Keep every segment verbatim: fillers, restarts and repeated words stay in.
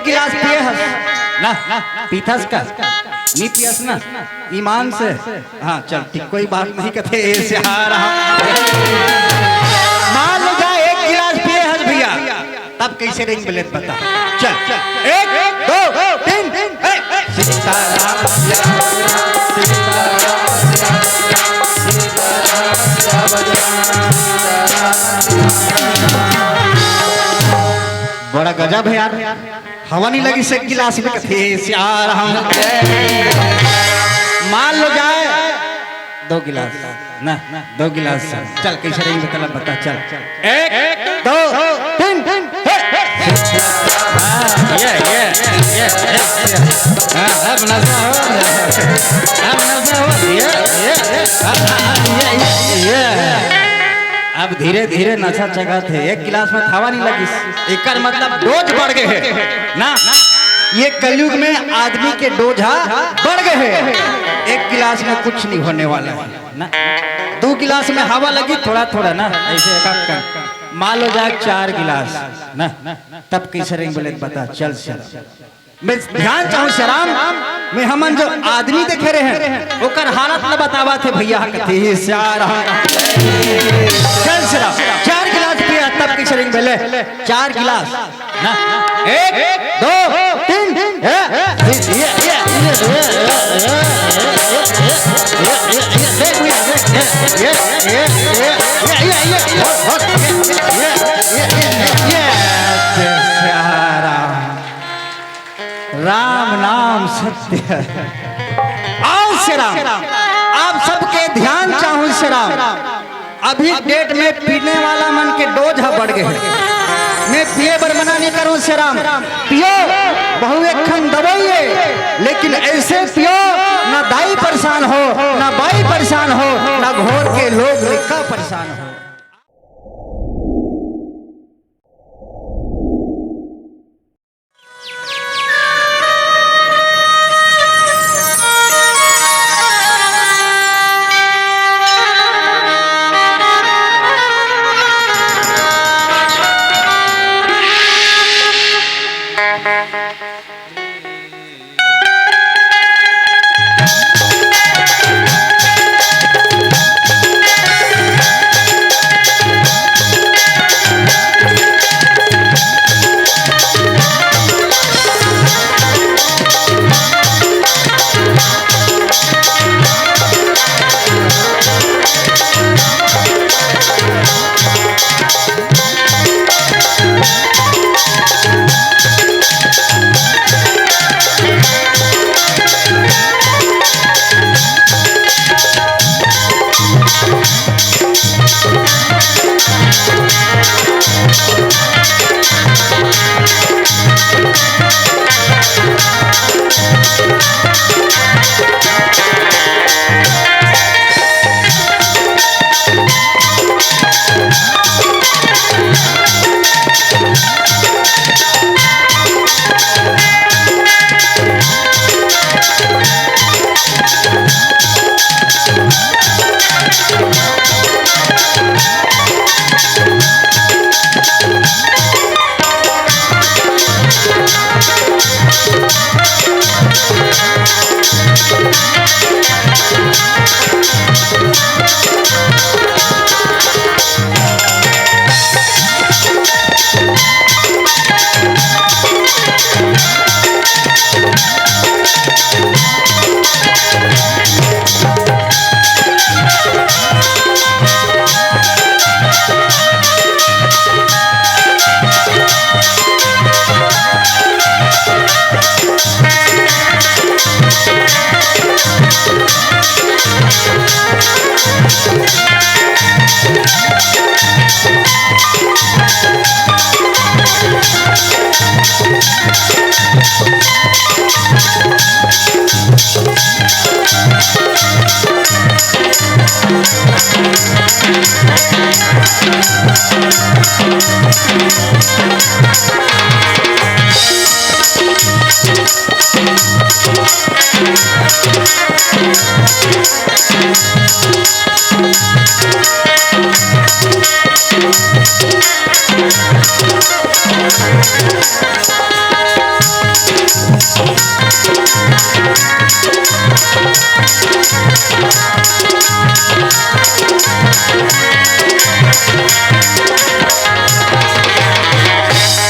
गिलास पिए हस ना? पीथस का? नी पियस ना? ईमान से? हाँ, चल ठीक, कोई बात नहीं, कथे ए से आ रहा। मान लो जा एक गिलास पिए हस भैया, तब कैसे रेंग बलेत बता। चल, एक, दो, तीन, ए, ए। सीताराम, सीताराम, सीताराम, सीताराम। बड़ा गजब है यार। हवा नहीं लगी से गिलास में, कथे ए से आ रहा। मान लो जाए दो गिलास ना, दो गिलास। चल, कैसे रेंग बलेत बता, चल। एक, दो, तीन, हे, हे। हाँ, ये, ये, ये, ये, ये। हाँ, अब नशा हो, अब नशा हो, ये, ये, ये, हाँ, हाँ, हाँ, ये, ये, ये। अब धीरे धीरे नशा चघत हे, एक गिलास में हवा नहीं लगिस, एकर मतलब डोज बढ़ गए हे ना। ये कलयुग में आदमी के डोज हा बढ़ गए हे, एक गिलास में कुछ नहीं होने वाला है ना। दो गिलास में हवा लगी थोड़ा थोड़ा ना, ऐसे एक एक कर। मान लो जाए चार गिलास ना, तब कैसे रेंग बलेत बता। चल, चल। मैं ध्यान चाहूं श्याम, मैं हमन जो आदमी देखे रहे, ओकर हालत ल बतावत हे भैया, कथे ए से आ रहा। चल श्याम, चार गिलास पिया, तब कैसे रेंग बले। चार गिलास ना, एक, दो, तीन, हे, हे, ये, ये, ये, ये, ये, ये, ये, ये, ये, देख भैया, देख, ये, ये, ये, ये, ये, ये, ये, ये, ये, ये, ये, ये, ये, ये, राम नाम सत्य है। आओ श्याम, आप सबके ध्यान चाहूं श्याम, अभी डेट में पीने वाला मन के डोज ह बढ़ गए हे। मैं पिए बर मना नहीं करूं श्याम, पियो, बहु एक खन दवाई है, लेकिन ऐसे पियो ना दाई परेशान हो, ना बाई परेशान हो, ना घर के लोग रिक्का परेशान हो।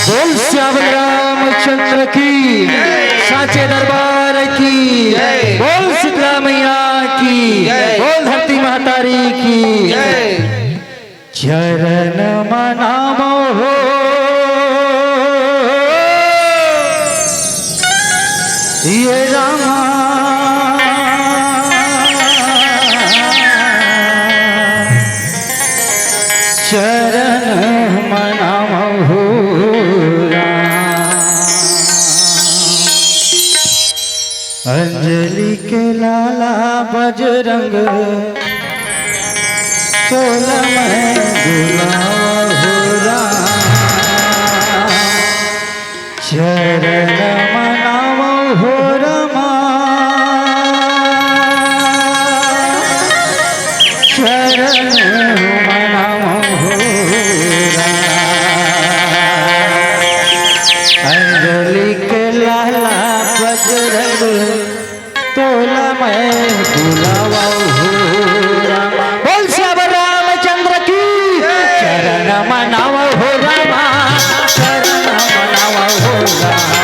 बोल सियावर रामचंद्र की, साचे दरबार की, बोल शीतला मैया की, बोल धरती महतारी की। चरण मनावो हो ये रामा, चरण मनावो हो राम। अंजलि के लाला बजरंग, तोला मैं बुलावहूँ राम। चरण मनावहूँ रामा, चरण मनावहूँ राम। अंजलि के लाला बजरंग, तोला मैं बुलावहूँ रामा। बोल सियावर रामचंद्र की। चरण मनावहूँ रामा, चरण मनावहूँ रामा।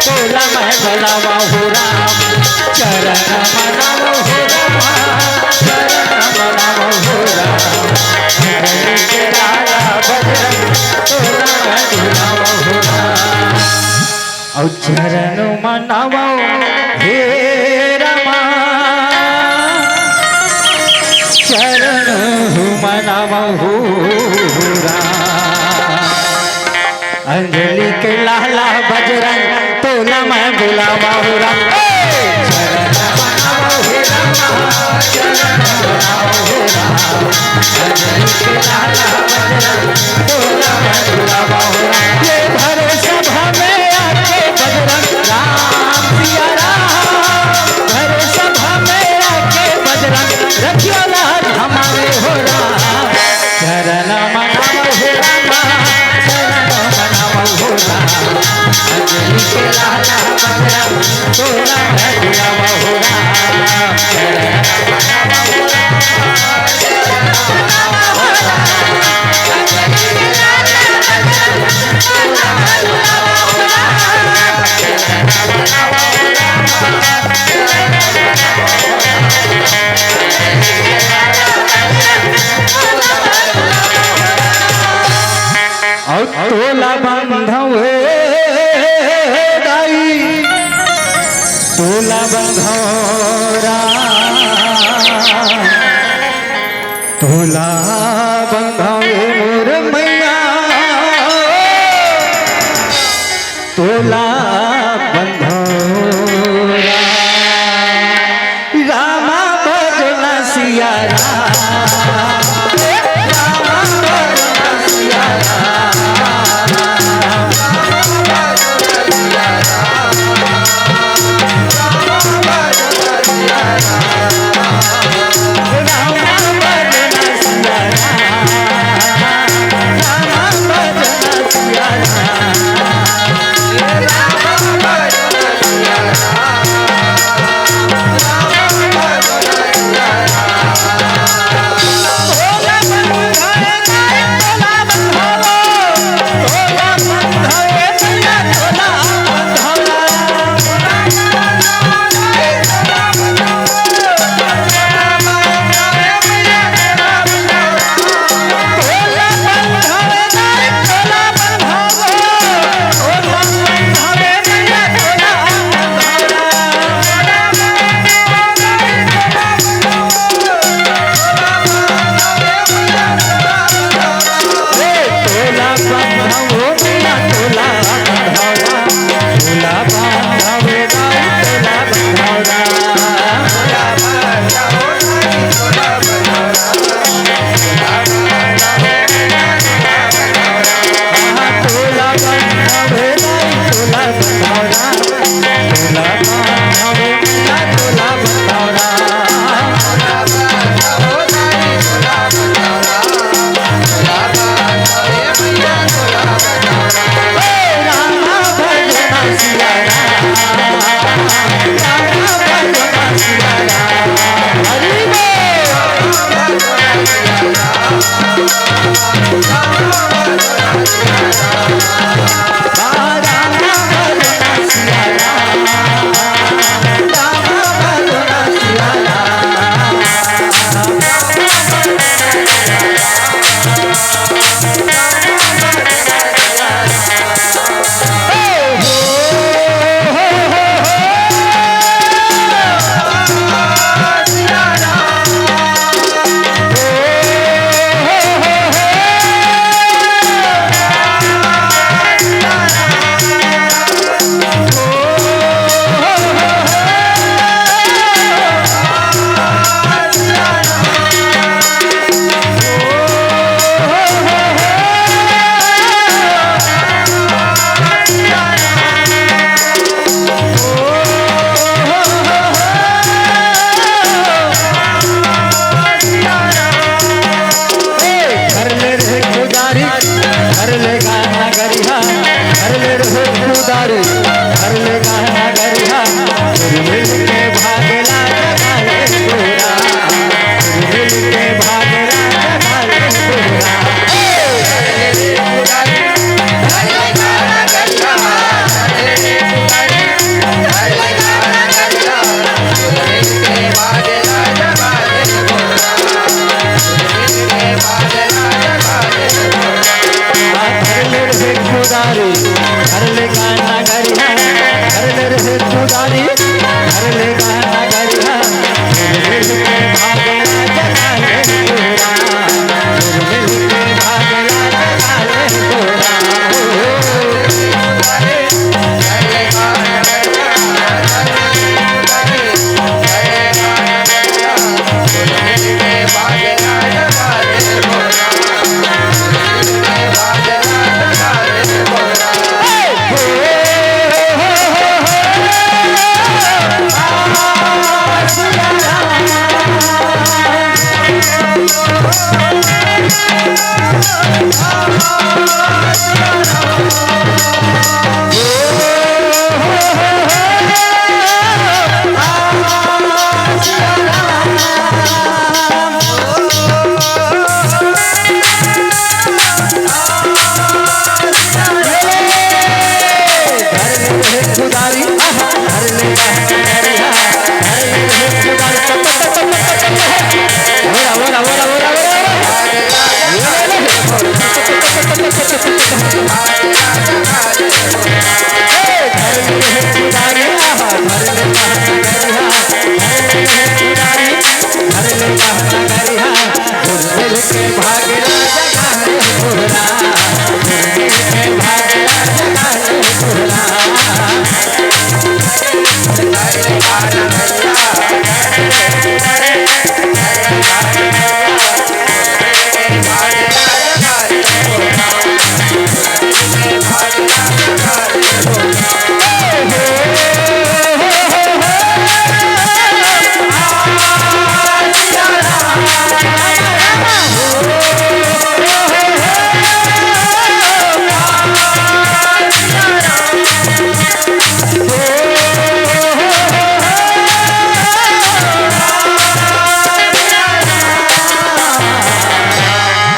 तोला मैं बुलावहूँ रामा, चरण मनावहूँ रामा, चरण मनावहूँ रामा। तोला मैं बुलावहूँ रामा। अउ चरण मनावो हे रामा, चरण मनावो राम। अंजलि के लाला बजरंग, तोला मैं बुलावो राम। ए! चरण मनावो हे रामा, चरण मनावो हे राम। अंजलि के लाला बजरंग, तोला मैं बुलावो राम। ये भरे सभा में आके बजरंग, राम सिया राम। भरे सभा में आके बजरंग, रखियो लाज हमारे हो राम। चरण मनावो हे रामा, चरण मनावो हे राम। अंजलि के लाला बजरंग, तोला मैं बुलावो हे राम। चरण मनावो हे रामा, चरण मनावो हे राम। अंजलि के लाला बजरंग, तोला मैं बुलावो हे राम। चरण मनावो हे रामा, चरण मनावो हे राम। अउ तोला बंधव हे दाई, तोला बंधव राम, तोला बंधव हे मोर मैया। तोला बंधो राम, रामा बजना सिया राम, रामा बजना सिया राम, रामा बजना सिया राम, रामा बजना सिया राम, रामा बजना सिया राम।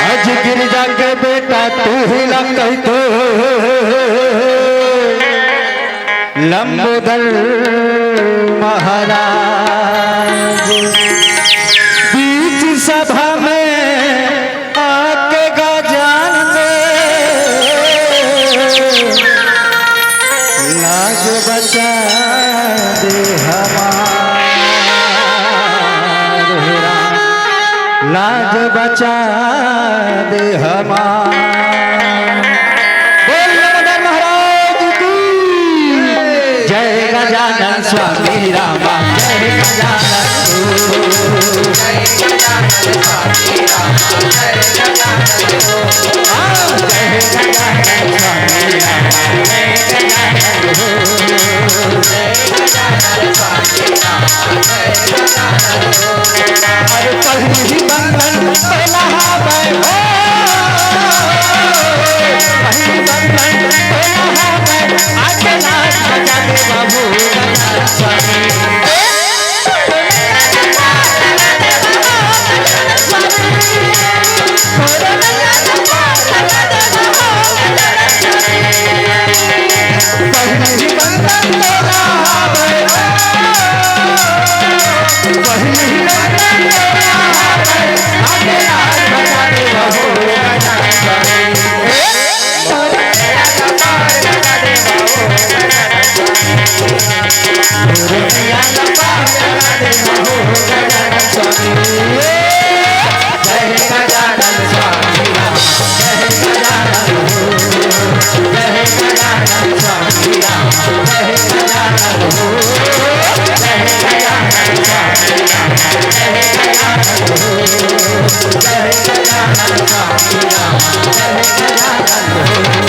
आज गिरजा के बेटा तू ही ला कहितो, लंबोदर महाराज। बीच सभा में आके गजानन लाज बचा दे हमार, लाज बचा दे हमार। बोल लंबोदर महाराज की जय। गजानन स्वामी रामा, जय गजानन।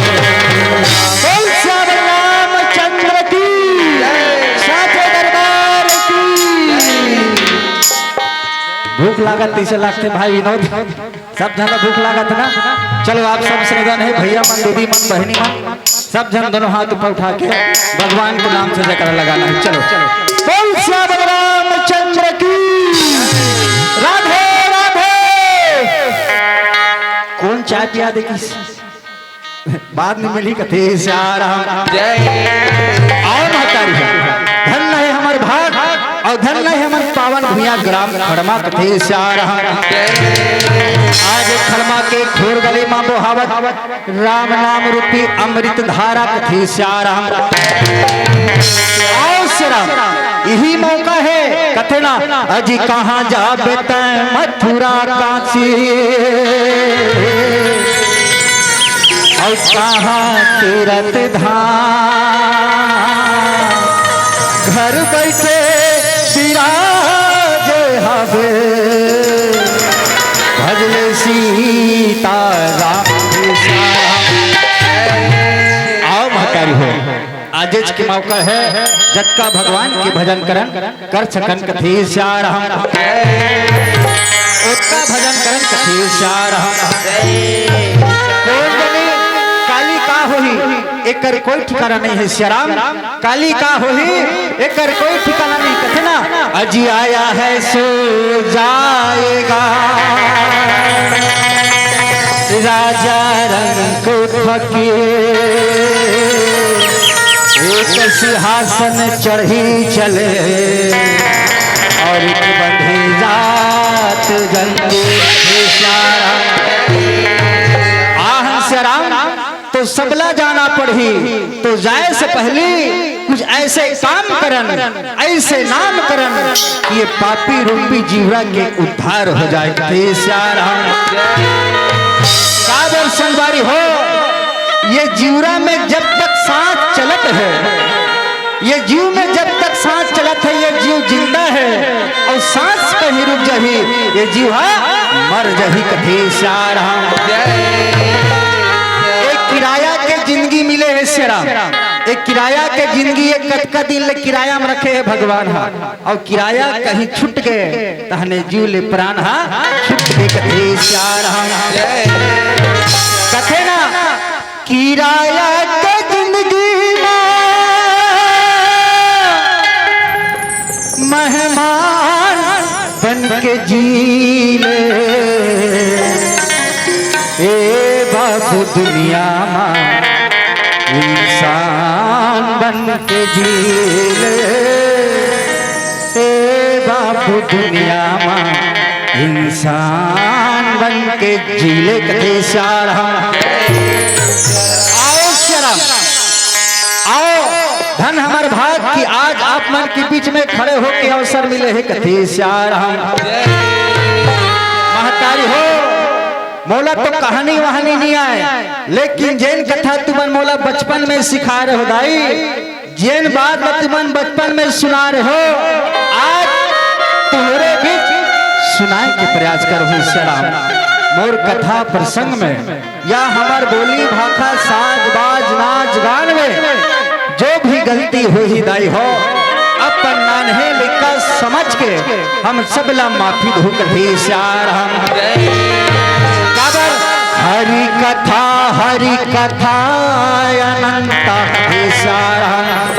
बोल श्याम रामचंद्र की, साचे दरबार की। भूख लागत तइसे लागथे भाई विनोद, सब झन ला भूख लागत ना। चलो, आप सब से निवेदन हे, भैया मन, दीदी मन, बहिनी मन, सब झन दोनों हाथ ऊपर उठा के भगवान के नाम से जयकारा लगाना हे। चलो, बोल श्याम रामचंद्र की, राधे राधे। कोन चाय पिया दे किस? बाद में मिली कथे श्याम राम। जय। अउ महतारी हो, धन्य हे हमर भाग अउ धन्य हे हमर पावन भुइयां ग्राम खड़मा कथे श्याम राम। आज खड़मा के घोर गली मा बोहावत राम नाम रूपी अमृत धारा कथे श्याम राम। अउ श्याम राम, इही मौका हे कथे ना, अजी कहाँ जाबे तैं मथुरा काशी। अउ कहाँ तीरथ धाम, घर बइठे बिराजे हवे, भजले सीता राम। अउ महतारी हो, आजेच के मौका हे, जतका भगवान के भजन करन कर सकन कथे श्याम राम। ओतका भजन करन कथे श्याम राम। कोन जनी काली का होही, एकर कोई ठिकाना नहीं हे श्याम राम। काली का होही, एकर कोई ठिकाना नहीं। कथे ना, अजी आया है सो जाएगा, राजा रंग फकीर एक सिंहासन चढ़ी चले अउ एक बंधी जात जंजीर। हे श्याम राम, आह श्याम राम, तो सबला जाना पड़ही, तो जाए से पहली कुछ ऐसे काम करन, ऐसे नाम करन कि ये पापी रूपी जीवरा के उद्धार हो जाए। हे श्याम राम। काबर संगवारी हो, ये जीवरा में जब तक सांस चलत है, ये जीव में जब तक सांस चलत है, ये जीव जिंदा है। अउ सांस कहीं रुक जाही, ये जीव हा मर जाही, कथे सियाराम। एक किराया के जिंदगी मिले हे सियाराम, एक किराया के जिंदगी, एक कतका दिन ले किराया में रखे हे भगवान हा। अउ किराया कहीं छूट गे, तहने जीव ले प्राण हा छूट गे, कथे सियाराम। कथे ना, किराया के जिंदगी में मेहमान बन के जी ले, ए बाबू दुनिया में इंसान बन के जी ले, ए बाबू दुनिया में इंसान बन के जी ले, कथे सियाराम। आओ सियाराम, आओ, धन हमर भाग कि आज आप मन के बीच में खड़े होके अवसर मिले हे, कथे सियाराम। महतारी हो, मोला तो कहानी वहानी नहीं आए, लेकिन जेन कथा तुमन मोला बचपन में सिखाए रहे हो दाई, जेन बात ला तुमन बचपन में सुनाए रहे हो, आज तुहरे बीच सुनाए के प्रयास करहूं सियाराम। मोर कथा प्रसंग में या हमर बोली भाखा, साज बाज, नाच गान में जो भी गलती होही दाई हो, अपन नान्हे लइका समझ के हम सबला माफी दहू, कथे सियाराम। काबर हरि कथा, हरि कथा अनंत, कथे सियाराम।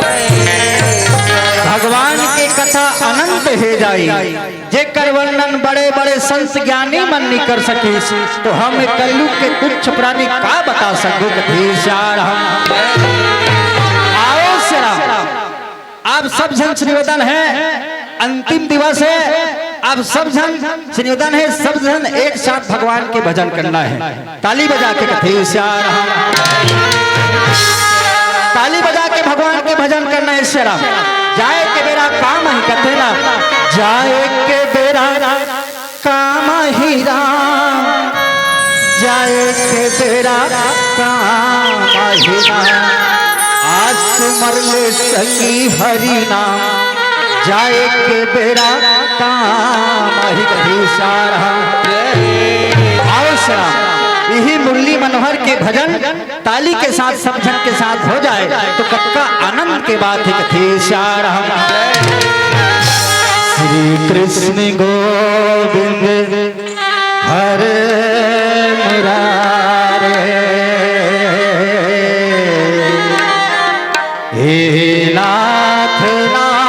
भगवान के कथा अनंत हे दाई, जेकर वर्णन बड़े-बड़े संत ज्ञानी मन नइ कर सकिस, तो हम कलयुग के तुच्छ प्राणी का बता सकबो, कथे सियाराम। आओ सियाराम, आप सब झन से निवेदन हे, अंतिम दिवस हे, आप सब झन से निवेदन हे, सब झन एक साथ भगवान के भजन करना हे। ताली बजा के कथे सियाराम, ताली बजा के भगवान के भजन करना हे सियाराम। जाए के बेरा काम ही कथे ना, जाए के बेरा काम ही राम, जाए के बेरा काम ही राम। आज सुमर ले सखी हरि नाम, जाए के बेरा काम ही, कथे सियाराम। आओ सियाराम, यही मुरली मनोहर के भजन ताली के साथ, सब झन के साथ हो जाए तो कतका आनंद के बात हे, कथे सियाराम। श्री कृष्ण गोविंद हरे मुरारे, हे नाथ नारायण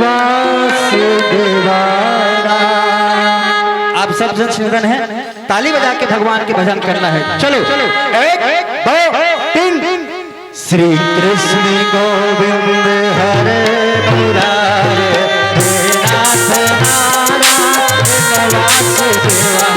वासुदेवा। आप सब झन से निवेदन हे, ताली बजा के भगवान के भजन करना हे। चलो, एक, दो, तीन। श्री कृष्ण गोविंद हरे मुरारे, हे नाथ नारायण वासुदेवा।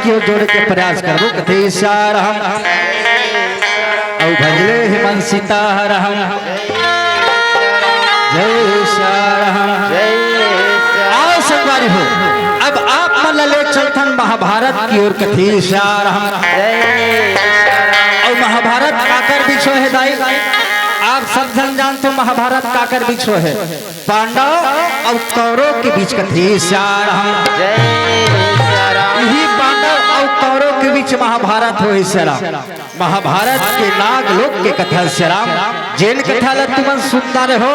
की ओर जोड़े के प्रयास करबो, कथे सियाराम। अउ भजले हे मन सीताराम। जय सियाराम। आओ संगवारी हो, अब आप मन ला ले चलथन महाभारत की ओर, कथे सियाराम। अउ महाभारत काकर बीच होहे दाई? आप सब झन जानथो महाभारत काकर बीच होहे। पांडव अउ कौरव के बीच, कथे सियाराम। जय सियाराम। इही पांडव अउ कौरव के बीच महाभारत होइस सियाराम। महाभारत के नाग लोक के कथा सियाराम। जेन कथा ला तुमन सुनता रहो,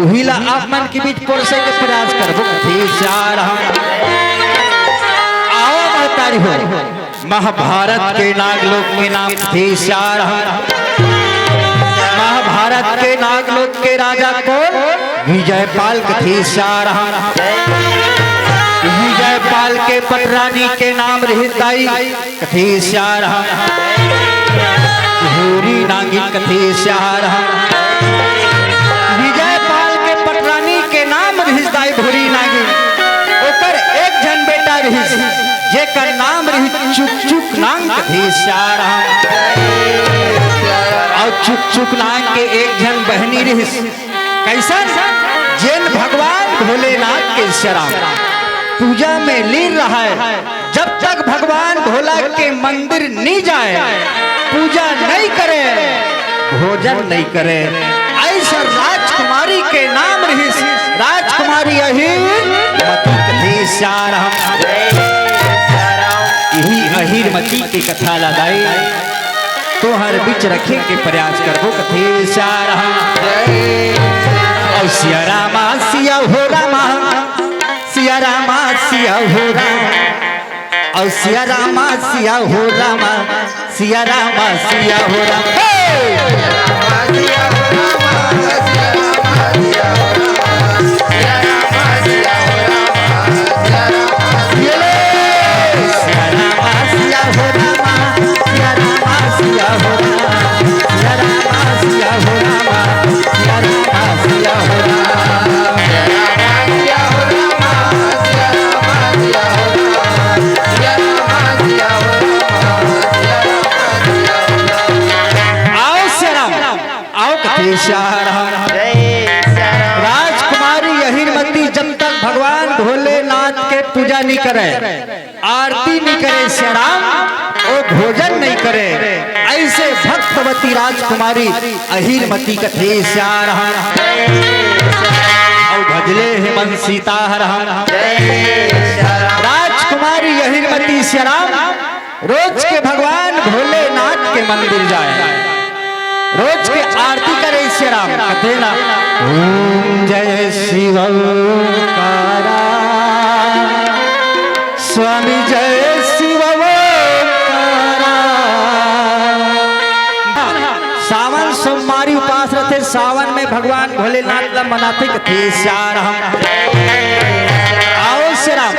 उही ला आप मन के बीच परोसे के प्रयास करबो, कथे सियाराम। आओ महतारी हो, महाभारत के नागलोक के नाम कथे सियाराम। महाभारत के नागलोक के राजा कोन? विजयपाल कथे सियाराम। विजयपाल के पटरानी के नाम रिहिस दाई, कथे सियाराम। भूरी नागिन कथे सियाराम। विजयपाल के पटरानी के नाम रिहिस दाई भूरी नागिन। ओकर एक झन बेटा रिहिस, जेकर नाम रिहिस चुक चुक नांग, कथे सियाराम। अउ चुक चुक नांग के एक झन बहनी रिहिस। कइसन? जेन भगवान भोलेनाथ के सियाराम पूजा में लीन रहय। जब तक भगवान भोला के मंदिर नी जाय, पूजा नइ करे, भोजन नइ करे। अइसन राजकुमारी के नाम रिहिस, राजकुमारी अहीर मती, कथे सियाराम। इही अहीर मती के कथा ला दाई तोहर बीच रखे के प्रयास करबो, कथे सियाराम। अउ सियाराम, सिया हो रामा, सियाराम, सिया हो राम। अउ सियाराम, सिया हो रामा, सियाराम, सिया हो राम। हे! ये ले! सियाराम, सिया हो रामा, सियाराम, सिया हो रामा, सियाराम, सिया हो रामा, सियाराम, सिया हो रामा। आओ सियाराम, आओ कथे सियाराम। जय सियाराम। राजकुमारी अहीरमती जब तक भगवान भोलेनाथ के पूजा नइ करे, आरती नइ करे सियाराम, ओ भोजन नइ करे। अइसे भक्तवती राजकुमारी अहीरमती कथे सियाराम। अउ भजले हे मन सीताराम। राजकुमारी अहीरमती सियाराम रोज के भगवान भोलेनाथ के मंदिर जाय, रोज के आरती करे सियाराम, कथे ना, ओम जय शिव ओंकारा, स्वामी जय शिव ओंकारा। सावन सोमवारी उपास रथे, सावन में भगवान भोलेनाथ ला मनाथे, कथे सियाराम। आओ सियाराम।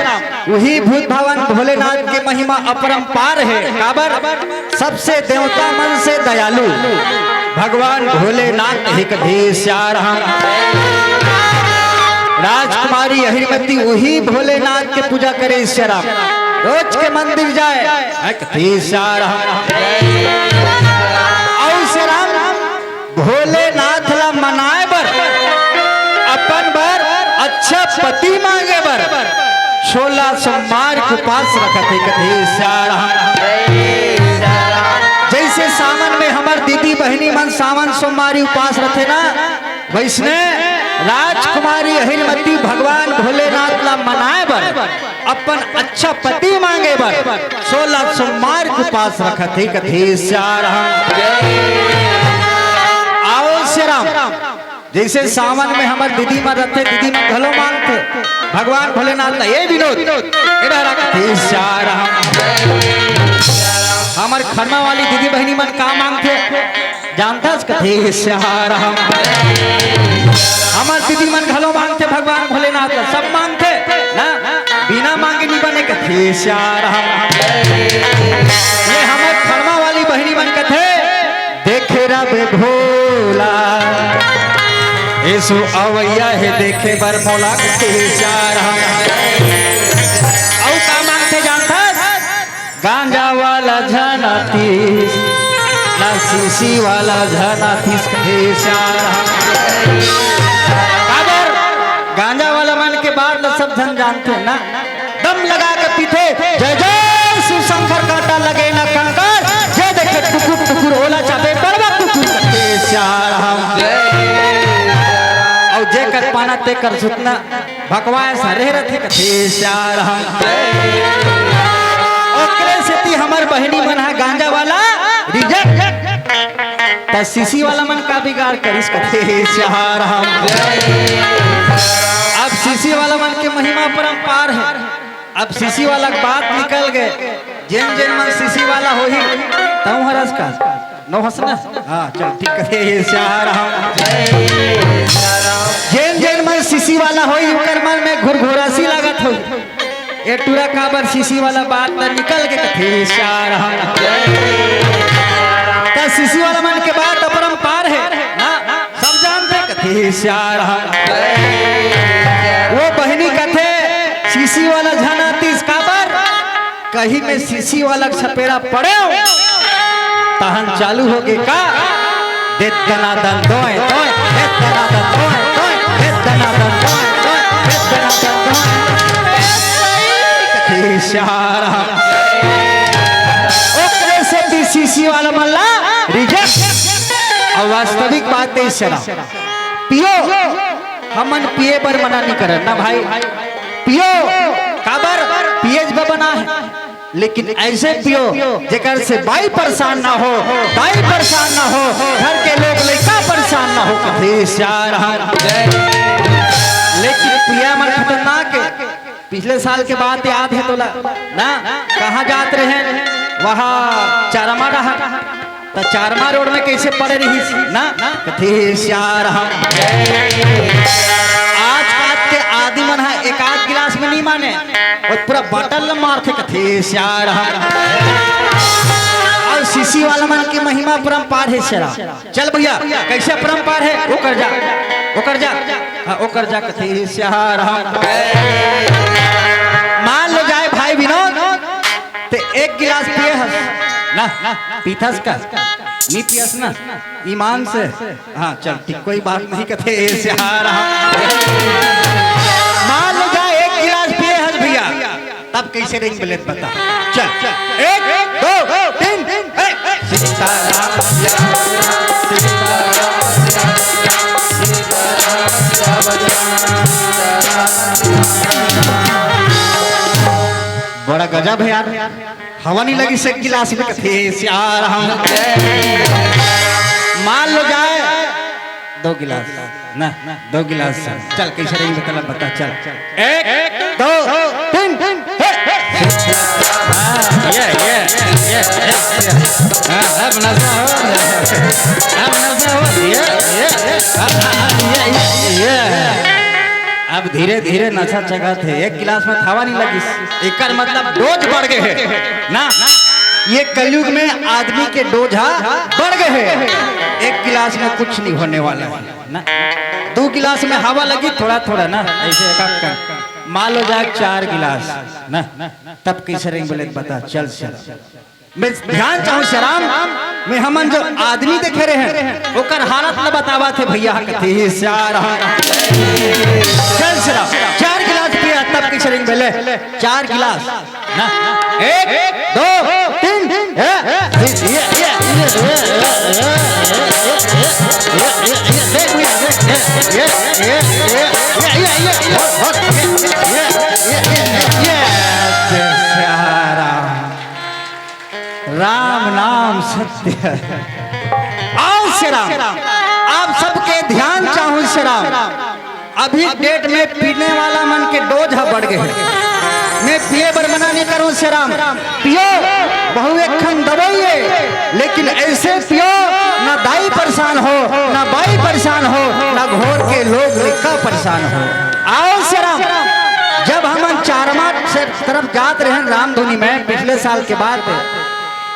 उही भूत भवन भोलेनाथ के महिमा अपरंपार हे। काबर? सबसे देवता मन से दयालु भगवान भोलेनाथ हे, कथे सियाराम। राजकुमारी अहीरमती उही भोलेनाथ के पूजा करे सियाराम, रोज के मंदिर जाय, हे कथे सियाराम। अउ सियाराम भोलेनाथ ला मनाए बर, अपन बर अच्छा पति मांगे बर सोलह सोमवार के उपास रखत हे, कथे सियाराम। जइसे सावन में हमर दीदी बहिनी मन सावन सोमवारी उपास रथे ना, वइसने राजकुमारी अहीरमती भगवान भोलेनाथ ला मनाए बर अपन अच्छा पति मांगे बर सोलह सोमवार के उपास रखत हे, कथे सियाराम। आओ सियाराम, जइसे सावन में हमर दीदी मन रथे, दीदी मन घलो मांगथे भगवान भोलेनाथ ला, ए विनोद, इधर आ, कथे सियाराम। हमर खरमा वाली दीदी बहिनी मन का मांगथे? जानथस कथे सियाराम। हमर दीदी मन घलो मांगथे भगवान भोलेनाथ ला, सब मांगथे ना, बिना मांगे नइ बने कथे सियाराम। ये हमर खरमा वाली बहिनी मन कथे, देखे रबे भोला, एसो अवइया हे देखे बर मोला कथे सियाराम। अउ का मांगथे जानथस? गांजा वाला झन आतिस, ना सीसी वाला झन आतिस, हे श्याम। काबर? गांजा वाला मन के बात ल सब झन जानथे ना, दम लगा के पीथे। जय जय शिव शंकर, कांटा लगे ना कंकर, जे देखे टुकुर टुकुर ओला चाबे बड़वा कुकुर। हे श्याम। अउ जेकर पाना तेकर सुतना, भकवास हरे रथे कथे श्याम। ओकरे सेती हमर बहिनी मन ह गांजा वाला रिजेक्ट, त सीसी वाला मन का बिगाड़ करिस कथे श्याम। अब सीसी वाला मन के महिमा परंपार हे। अब सीसी वाला के बात निकल गे, जेन जेन मन सीसी वाला होही, तहूं हरस का नौ हंसना। हाँ, चल ठीक कथे, हे श्याम। जेन जेन मन सीसी वाला होही, ओकर मन में घुरघुरासी लागत होही। ए टूरा काबर सीसी वाला बात ला निकल के कथे श्याम। त सीसी वाला मन के बात अपरंपार हे ना, सब जानथे कथे श्याम। वो बहिनी कथे सीसी वाला झन आतिस काबर, कहीं में सीसी वाला के छपेरा पड़े हो, तहन चालू हो गे का? दे दनादन दोय, दोय, दे दनादन दोय, दोय, दे दनादन दोय, दोय, दे दनादन दोय। हे श्याम। ओकरे सेती सीसी वाला मन ला रिजेक्ट। अउ वास्तविक बात हे श्याम। पियो, हमन पिए बर मना नहीं करन ना भाई। पियो, काबर? पिए बर बना हे। लेकिन ऐसे पियो जेकर से बाई परेशान ना हो, दाई परेशान ना हो, घर के लोग लइका परेशान ना हो, कथे श्याम। लेकिन पिया मन खतरनाक हे। पिछले साल के बात याद हे तोला ना, कहाँ जात रहे? वहाँ चारमा डहर। त चारमा रोड में कैसे पड़े रहिस ना, कथे श्याम। आज बात के आदमी मन ह एक आध गिलास में नहीं माने, अउ पूरा बॉटल ल मारथे कथे श्याम। अउ सीसी वाला मन के महिमा परंपार हे श्याम। चल भैया, कैसे परंपार हे, ओकर जा, ओकर जा, हाँ, ओकर जा कथे श्याम। मान लो जाए भाई विनोद, ते एक गिलास पिए हस ना, पीथस का? नी पियस ना? ईमान से? हाँ, चल ठीक, कोई बात नहीं कथे श्याम। मान लो जा एक गिलास पिए हस भैया, तब कैसे रेंग बलेत बता? चल, एक, दो, तीन, हे। सीताराम, सीताराम, सीताराम, सीताराम। बड़ा गजब हे यार, हवा नहीं लगी से गिलास में कथे श्याम। मान लो जाए दो गिलास ना, दो गिलास। चल, कैसे रेंग बलेत बता, चल। एक, दो, तीन, हे। हाँ, ये, ये, ये, ये, ये। हाँ, अब नशा हो, अब नशा हो, ये, ये, ये। हाँ, हाँ, हाँ, ये, ये, ये। अब धीरे धीरे नशा चघत हे, एक गिलास में हवा नहीं लगिस, एकर मतलब डोज बढ़ गे हे ना। ये कलयुग में आदमी के डोज ह बढ़ गे हे, एक गिलास में कुछ नहीं होने वाला हे ना। दू गिलास में हवा लगी थोड़ा थोड़ा ना, ऐसे एक एक कर। मान लो जाए चार गिलास ना, तब कैसे रेंग बलेत बता? चल श्याम। मैं ध्यान चाहूं श्याम, मैं हमन जो आदमी देखे रहे, ओकर हालत ल बतावत हे भैया, कथे श्याम। चल श्याम, चार गिलास पिया तब कैसे रेंग बले? चार गिलास ना, एक, दो, तीन, हे, हे, ये, ये, ये, ये, ये, देख भैया, देख, ये, ये, ये, ये, ये, ये, ये, ये, ये, ये, ये, ये, ये, ये, श्याम। राम नाम सत्य है। आओ श्याम, आप सबके ध्यान चाहूं श्याम। अभी डेट में पीने वाला मन के डोज ह बढ़ गे हे। मैं पिए बर मना नहीं करूं श्याम, पियो, बहु एक खन दवाई हे, लेकिन ऐसे पियो ना दाई परेशान हो, ना बाई परेशान हो, ना घर के लोग लइका परेशान हो। आओ श्याम, जब हमन चारमा से तरफ जात रहेन रामधुनी में पिछले साल के बात,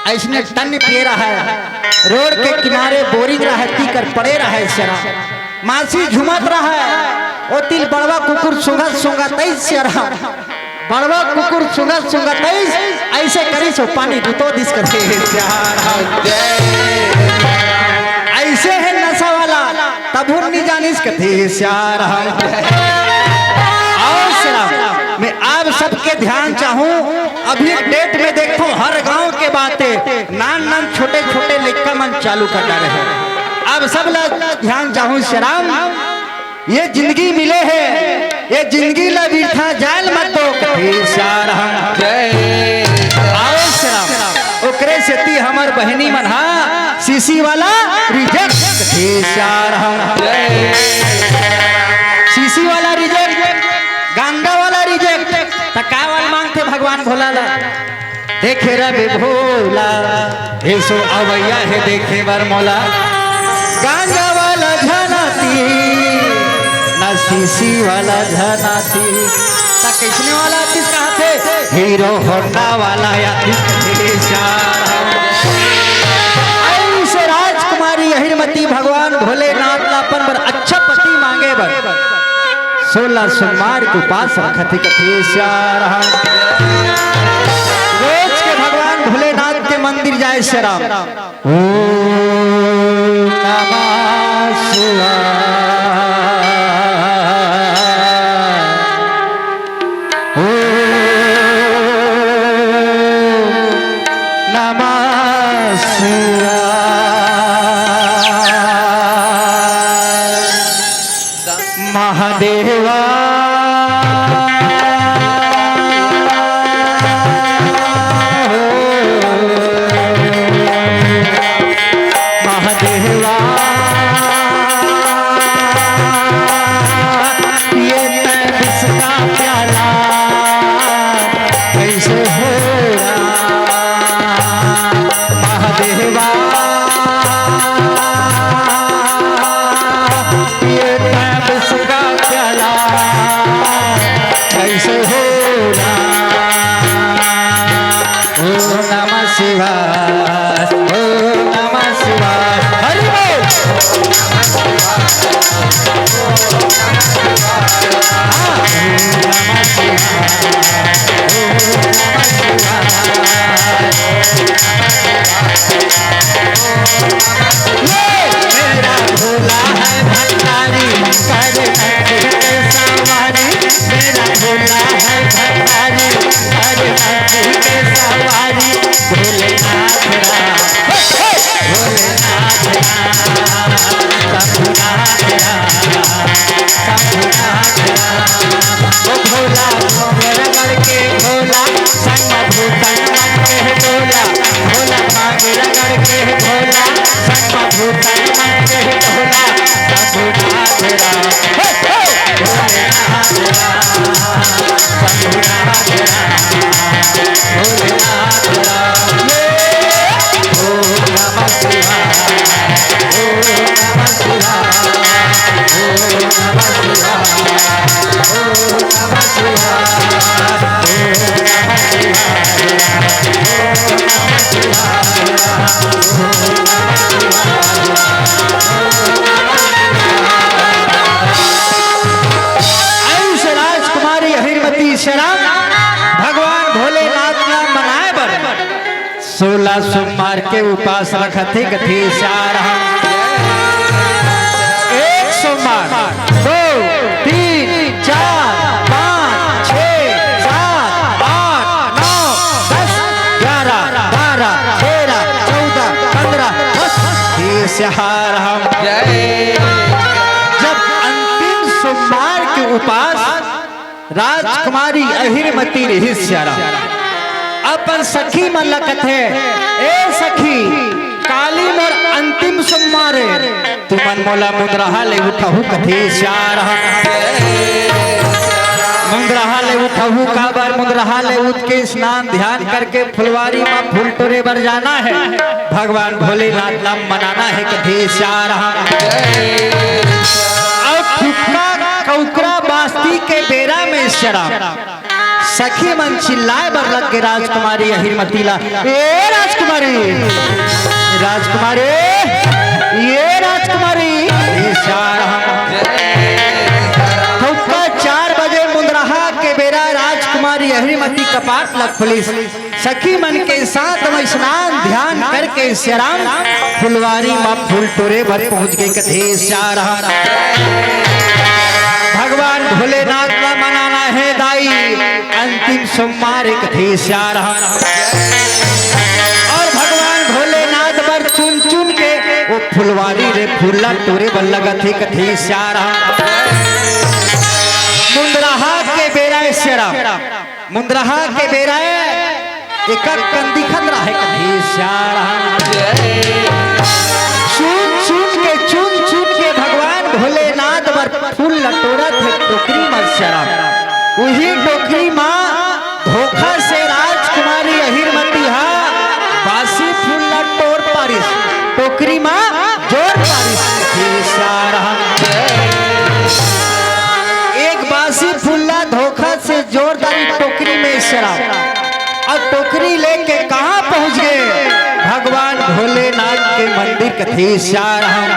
ऐसने टन पिए रहा हे, रोड के किनारे बोरिंग रहा हे, तीकर पड़े रहा हे श्याम। मासी झूमत रहा हे, ओ तिल बड़वा कुकुर सूंघत सूंघत ऐसे रहा। पड़वा कुकुर सुंगत सुंगत अइस, अइसे करिस ओ पानी दुतो दिस कथे श्याम। ऐसे हे नशा वाला, तभो नी जानिस कथे श्याम। अउ श्याम, मैं आप सबके ध्यान चाहूं, अभी डेट में देखो हर गांव के बातें, नान नान छोटे छोटे लइका मन चालू कर डारे हे। आप सब ला ध्यान चाहूं श्याम, ये जिंदगी मिले हे, ये जिंदगी ला बिरथा जायल मत दो, कथे श्याम। जय। अउ श्याम, ओकरे सेती हमर बहिनी मन हा सीसी वाला रिजेक्ट, कथे श्याम। जय। सीसी वाला रिजेक्ट, गांजा वाला रिजेक्ट, त का वाला मांगथे भगवान भोला ला? देखे रबे भोला, एसो अवैया हे देखे बर मोला। गांजा वाला झन आतिस, ना सीसी वाला झन आतिस। त कइसने वाला आतिस कहाथे? हीरो होंडा वाला आतिस। अइसे राजकुमारी अहिरमती भगवान भोलेनाथ ला अपन बर अच्छा पति मांगे बर सोलह सोमवार के उपास रखत हे, कथे श्याम। रोज के भगवान भोलेनाथ के मंदिर जाए श्याम। ओम नमः शिवाय। ओम नमः शिवाय। महादेवा। महादेवा, ये मैं विष का प्याला कैसे हो रहा? महादेवा, ये मैं विष का प्याला कैसे हो रहा? ओम नमः शिवाय, ओम नमः शिवाय। हरि बोल। ये मेरा भोला है भंडारी, करे नंदी के सवारी। मेरा भोला है भंडारी, करे नंदी के सवारी। भोलेनाथ राम, हे, हे, भोलेनाथ राम, शंभुनाथ राम, शंभुनाथ राम। ओ भोला भंवर गढ़ के भोला, संग भूतन मन के भोला। भोला भांग रगड़ के भोला, संग भूतन मन के भोला, शंभुनाथ राम। हे, हे! भोलेनाथ राम, शंभुनाथ राम, भोलेनाथ राम। ओम नमः शिवाय, ओम नमः शिवाय, ओम नमः शिवाय, ओम नमः शिवाय। आयुष राजकुमारी अहिरमती श्याम भगवान भोलेनाथ ला मनाए बर सोलह सोमवार के उपास रखत हे, कथे श्याम। एक सोमवार, दो, तीन, चार, पाँच, छः, सात, आठ, नौ, दस, ग्यारह, बारह, तेरह, चौदह, पन्द्रह, बस, हे श्याम। जय। जब अंतिम सोमवार के उपास राजकुमारी अहिरमती रहिस श्याम, अपन सखी मन ला कथे, "ए सखी, काली मोर अंतिम सोमवार ए, तुमन मोला मुंदरहा ले उठहू," कथे श्याम। मुंदरहा ले उठहू काबर? मुंदरहा ले उठ के स्नान ध्यान करके फुलवारी म फूल टोरे बर जाना हे, भगवान भोलेनाथ ला मनाना हे, कथे श्याम। अउ फुक्का कउकरा बास्ती के बेरा में श्याम सखी मन चिल्लाए बर लग गे राजकुमारी अहिरमती ला, "ए राजकुमारी, राजकुमारी, ए राजकुमारी।" हे श्याम, फुक्का चार बजे मुंदरहा के बेरा राजकुमारी अहिर कपाट ला खोलिस। सखी मन के साथ म स्नान ध्यान करके सियाराम फुलवारी म फूल टोरे बर पहुंच गे कथे सियाराम। भगवान भोलेनाथ ला मनाना हे दाई, अंतिम सोमवार हे कथे सियाराम। अउ भगवान भोलेनाथ बर चुन चुन के ओ फुलवारी ले फूल ला टोरे बर लगत हे कथे सियाराम। मुंदरहा के बेरा हे सियाराम, मुंदरहा के बेरा हे, एक कन दिखत रहे कथे सियाराम। चुन चुन के, चुन चुन के भगवान भोलेनाथ बर फूल ला टोरत हे टोकरी म सियाराम। उही टोकरी म धोखा से राजकुमारी अहिरमती हा बासी फूल ला टोर पारिस, टोकरी म जोर पारिस। हे सियाराम, एक बासी फूल ला धोखा से जोर डारिस टोकरी म सियाराम। अउ टोकरी लेके कहाँ पहुँच गे? भगवान भोलेनाथ के मंदिर कथे सियाराम।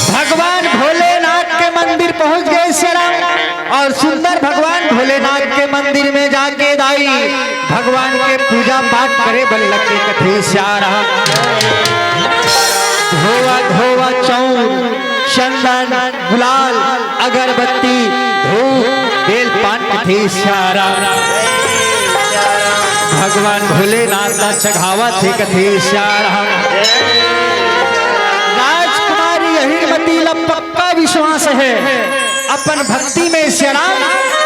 भगवान भोलेनाथ के मंदिर पहुँच गे सियाराम। अउ सुंदर भगवान भोलेनाथ के मंदिर में जाके दाई भगवान के पूजा पाठ करे बर लगे कथे सियाराम। धोवा धोवा चाउर, चंदन, गुलाल, अगरबत्ती, धूप, बेल पान कथे सियाराम। भगवान भोलेनाथ ला चघावत हे कथे सियाराम। राजकुमारी अहिरमती ला पक्का विश्वास हे अपन भक्ति में सियाराम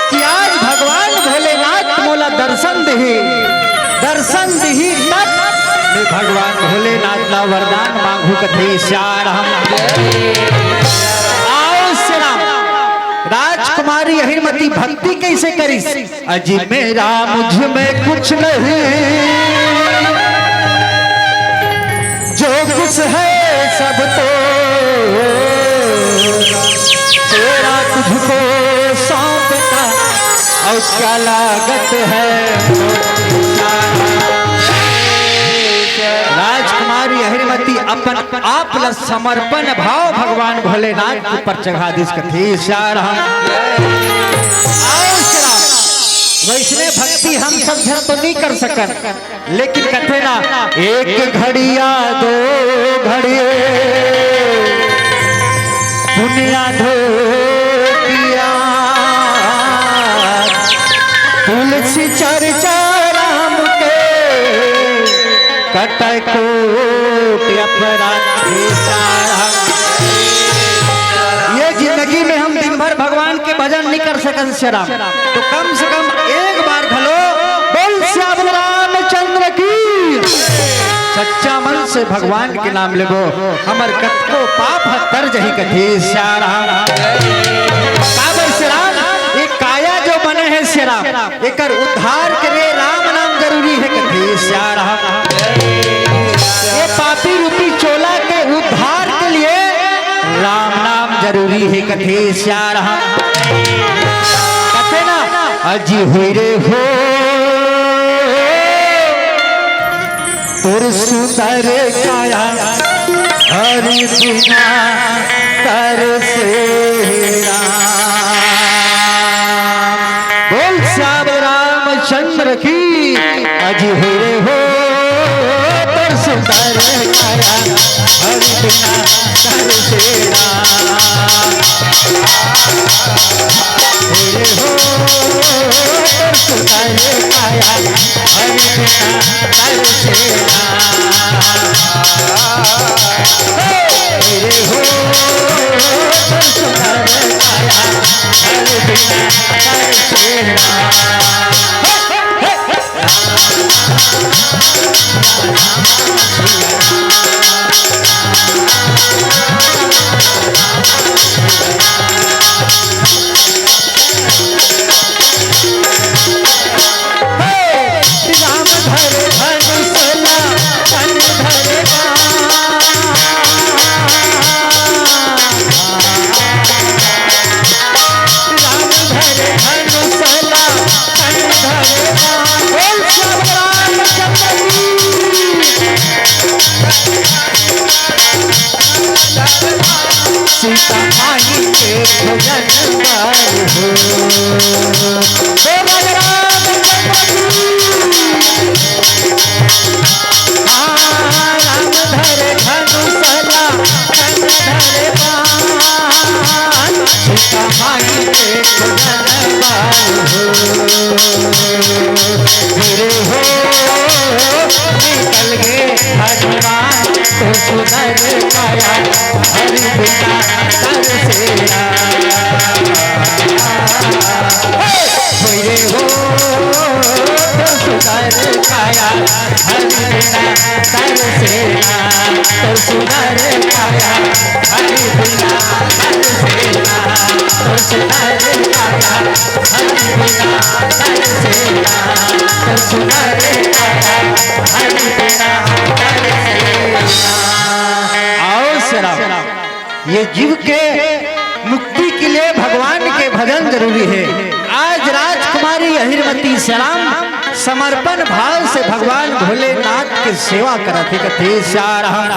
कि आज भगवान भोलेनाथ मोला दर्शन दिही, दर्शन दिही तब मैं भगवान भोलेनाथ ला वरदान मांगहूं कथे सियाराम। आओ सियाराम, राजकुमारी अहिरमती भक्ति कैसे करिस? अजी मेरा मुझ में कुछ नहीं, जो कुछ है सब तो तेरा, तुझको सौंपता, और क्या लागत है। राजकुमारी अहिरमती अपन आप ला समर्पण भाव भगवान भोलेनाथ के ऊपर चढ़ा दिस कथे सियाराम। आओ सियाराम, वैसने भक्ति हम सब झन तो नहीं कर सकन, लेकिन कथे ना, एक घड़िया दो घड़िए पुनिया धोतिया, तुलसी चर्चा राम के कटै कोटि अपराध। ये जिंदगी में हम दिन भर भगवान के भजन नहीं कर सकन सियाराम, तो कम से कम एक बार घलो बोल सियावर रामचंद्र की। सच्चा मन से भगवान के नाम लेबो, हमर कतको पाप ह तर जही कथे सियाराम। काबर सियाराम, ये काया जो बने हे सियाराम, एकर उद्धार के लिए राम नाम जरूरी हे कथे सियाराम। ये पापी रूपी चोला के उद्धार के लिए राम नाम जरूरी हे कथे सियाराम। कथे ना, अजी हुई रे हो तोर सुंदर काया, हरि बिना तरसे राम। बोल सियावर रामचंद्र की। अजी हुई रे हो तोर सुंदर काया, हरि बिना तरसे राम। हुई रे हो तोर सुंदर काया, हरि बिना तरसे राम। हुई रे हो तोर सुंदर काया, हरि बिना तरसे राम। राम धरे धनुष ला, तन धरे बाण। राम धरे धनुष ला, तन धरे बाण। बोल सियावर रामचंद्र की। सीता माई के भजन गाए हो। बोल राम सुंदर बाल हो, मेरे हो, निकल गए हनुमान तो सुंदर काया, हरि बिना दर से राम। मेरे हो, तो सुंदर काया, हरि बिना दर से राम, तो सुंदर काया, हरि बिना दर से राम, तो सुंदर काया, हरि बिना दर से राम, तो सुंदर काया, हरि बिना दर से राम। आओ सराम। ये जीव के मुक्ति के लिए भगवान के भजन जरूरी है। आज राजकुमारी अहिरमती सराम समर्पण भाव से भगवान भोलेनाथ के सेवा करत हे, कथे सारहम।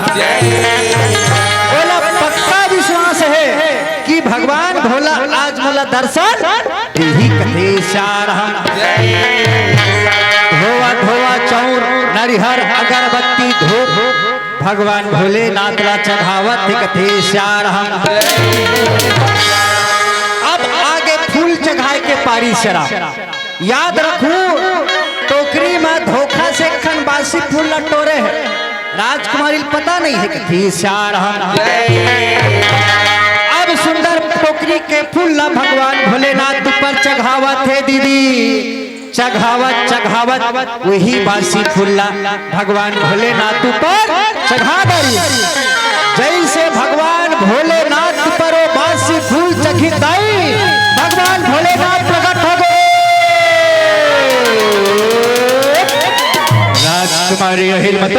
ओला पक्का विश्वास है कि भगवान भोला आज मोला दर्शन देही, कथे सारहम। धोवा धोवा चौर नरिहर अगरबत्ती धूप भगवान भोलेनाथ ला चढ़ावत हे, कथे सारहम। अब आगे फूल चढ़ाए के पारी सराम। याद रखू, टोकरी में धोखा से एक ठन बासी फूल ला टोरे हे। राजकुमारी ल पता नहीं है, कथे सारहम। अब सुंदर टोकरी के फूल ला भगवान भोलेनाथ ऊपर चढ़ावत हे दीदी। चघावत चघावत वही बासी फूल ला भगवान भोलेनाथ ऊपर चघा दरी। जैसे भगवान भोलेनाथ ऊपर वो बासी फूल चघी दाई, भगवान भोलेनाथ प्रकट हो गए। राजकुमारी अहिरमती,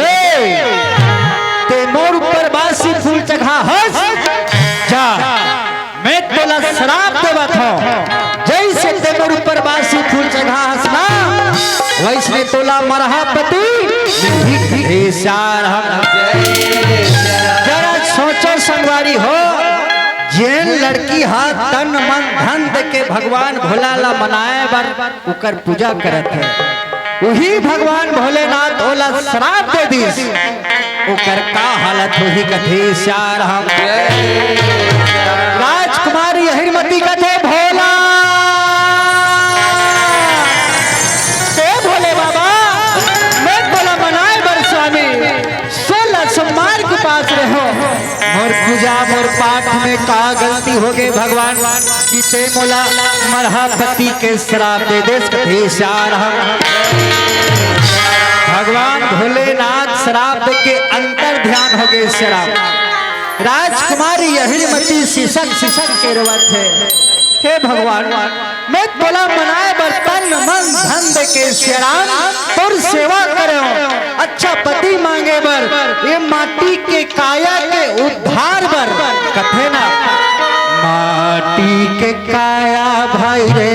ते मोर ऊपर बासी फूल चघा हस, जा मैं तोला श्राप देवत हौं, जैसे ते मोर ऊपर बासी फूल चढ़ा हस ना, वैसने तोला मरहा पति मिलही, कथे सारहम। जरा सोचो संगवारी हो, जेन लड़की हा तन मन धन दे के भगवान भोला ला मनाए बर ओकर पूजा करत हे, उही भगवान भोलेनाथ ओला श्राप दे दिस। ओकर का हालत होही कथे सारहम। राजकुमारी अहिरमती कथे, भोला, हे भोले बाबा, मैं तोला मनाए बर स्वामी सोलह सोमवार के उपास रहो। मोर पूजा मोर पाठ में का गलती हो गए भगवान, कि ते मोला मरहा पति के श्राप दे देस, कथे सारहम। भगवान भोलेनाथ श्राप दे के अंतर ध्यान हो गए सारहम। राजकुमारी अहिरमती सिसक सिसक के रोवत हे, हे भगवान, मैं तोला मनाए बर तन मन धन दे के सारहम तोर सेवा करेंव, अच्छा पति मांगे बर ये माटी के काया के उद्धार बर, कथे ना, माटी के काया भाई रे,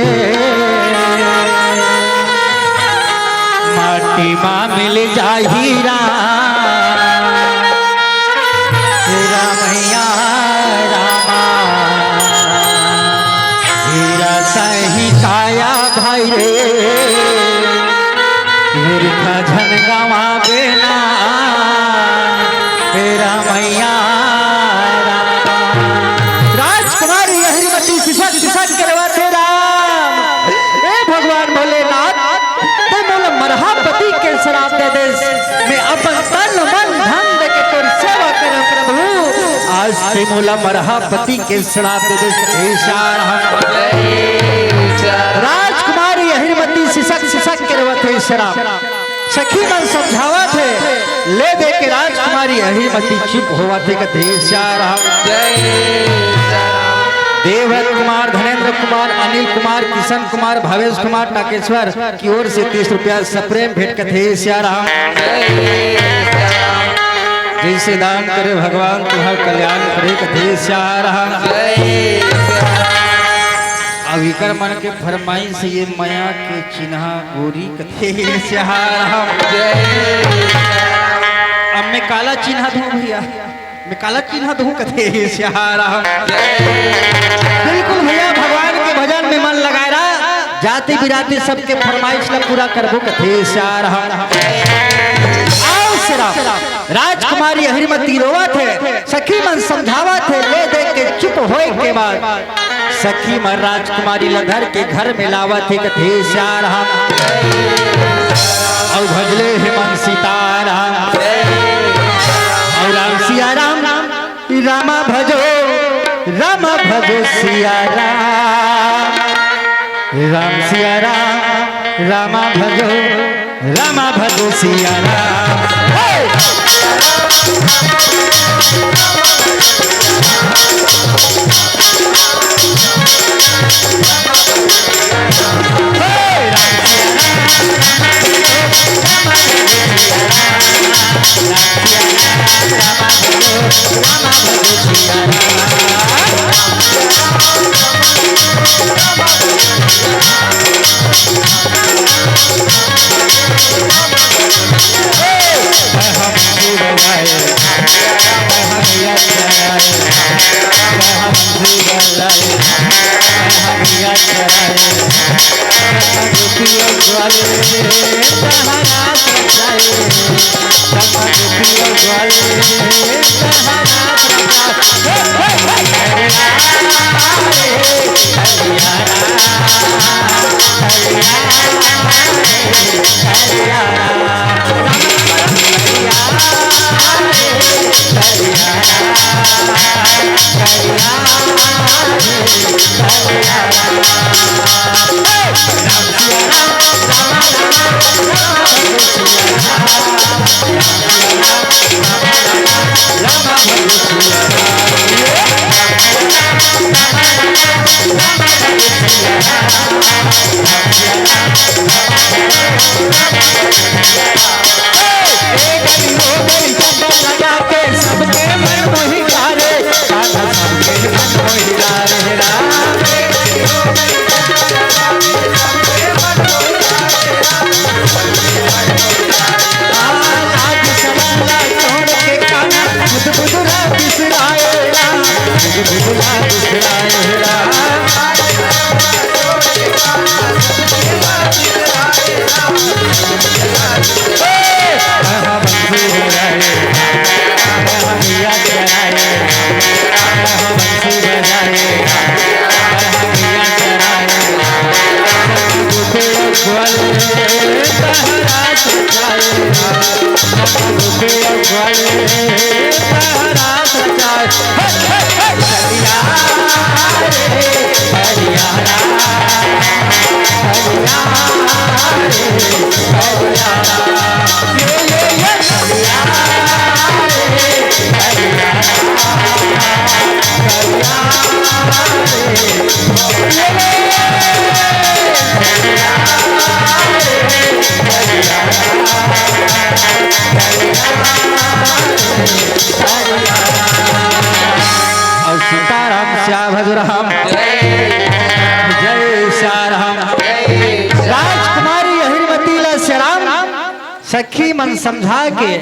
माटी मा मिल जाही राम। हे रामैया रामा, हीरा सही काया भाई रे, मूर्खा झन गवा बेना, हे रामैया रामा। राजकुमारी अहिरमती सिसक सिसक के रोवत हे, राम, ए भगवान भोलेनाथ, ते मोला मरहा पति के श्राप दे देस, मैं अपन तन मन धन दे के तोर सेवा करेंव प्रभु, आज ते मोला मरहा पति के श्राप दे देस, कथे सारहम। राजकुमारी अहिरमती सिसक सिसक के रोवत हे सारहम। सखी मन समझावत हे, ले दे के राजकुमारी अहिरमती चुप होवत हे, कथे सारहम। देवदत्त कुमार, धनेंद्र कुमार, अनिल कुमार, किशन कुमार, भावेश कुमार, टाकेश्वर की ओर से तीस रुपया सप्रेम भेंट, कथे सारहम। जैसे दान करे भगवान तुम्हार कल्याण करे, कथे सारहम। अब इकर मन के फरमाइश ये मया के चिन्हा गोरी, कथे सारहम। अब मैं काला चिन्हा दूं भैया, मैं काला चिन्हा दूं, कथे सारहम। बिल्कुल भैया, भगवान के भजन में मन लगाए रहा, जाति बिराती सबके फरमाइश ला पूरा करबो, कथे सारहम। आओ सारहम, राजकुमारी अहिरमती रोवत हे, सखी मन समझावत हे, ले दे के चुप होए के बाद सखी मन राजकुमारी ल धर के घर में लावत हे, कथे सियाराम। अउ भजले हे मन सीताराम। अउ राम सियाराम, रामा भजो, रामा भजो सियाराम। राम सियाराम, रामा भजो, रामा भजो सियाराम। हे! अउ सीताराम श्याम भजो राम। जय श्याम राम। राजकुमारी अहिरमती ला श्याम सखी मन समझा के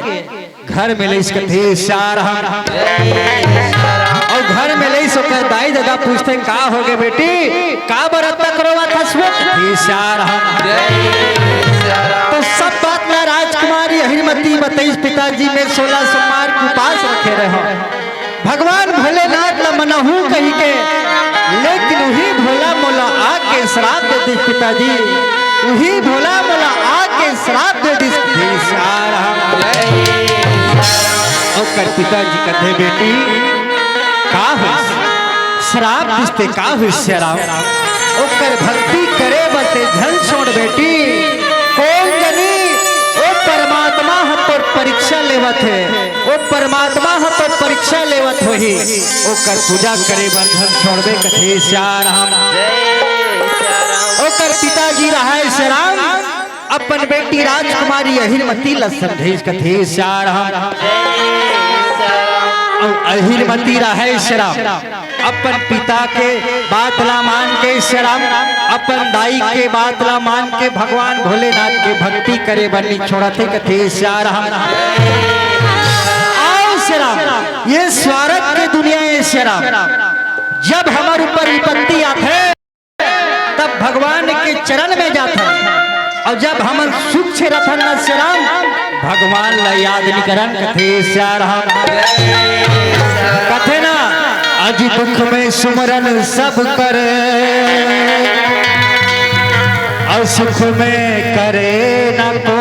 घर में लइस कथे श्याम राम। अउ घर में लइस ओकर दाई ददा पूछथे, "का होगे बेटी, का बर अतका रोवत हस वो?" कथे श्याम राम। तो सब बात ला राजकुमारी अहिरमती बतइस, "पिताजी, मैं सोलह सोमवार के उपास रखे रहेंव, भगवान भोलेनाथ ला मनाहूं कहिके, लेकिन उही भोला मोला आके श्राप दे दिस पिताजी, उही भोला मोला आके श्राप दे दिस।" कथे श्याम राम। ओकर पिताजी कथे, "बेटी, का होइस? श्राप दिस ते का होइस श्याम राम? ओकर भक्ति करे बर ते झन छोड़ बेटी, कोन जनी ओ परमात्मा ह तोर परीक्षा लेवत हे।" ओ परमात्मा ह तो परीक्षा लेवत होही, ओकर पूजा करे बर झन छोड़बे कथे श्याम राम। ओकर पिताजी रहय श्याम राम, अपन बेटी राजकुमारी अहिरमती ला समझाइस कथे श्याम राम। अउ अहिरमती रहय श्याम राम, अपन पिता के बात ला मान के श्याम राम, अपन दाई के बात ला मान के भगवान भोलेनाथ के भक्ति करे बर नी छोड़त हे कथे श्याम राम। आओ श्याम राम, ये स्वार्थ के दुनिया हे श्याम राम। जब हमर ऊपर विपत्ति आथे, तब भगवान के चरण में जाथन, अउ जब हमन सुख से रथन न श्याम राम, भगवान ला याद नी करन कथे श्याम राम। कथे ना, जी दुख में सुमरन सब करे, और सुख में करे न को।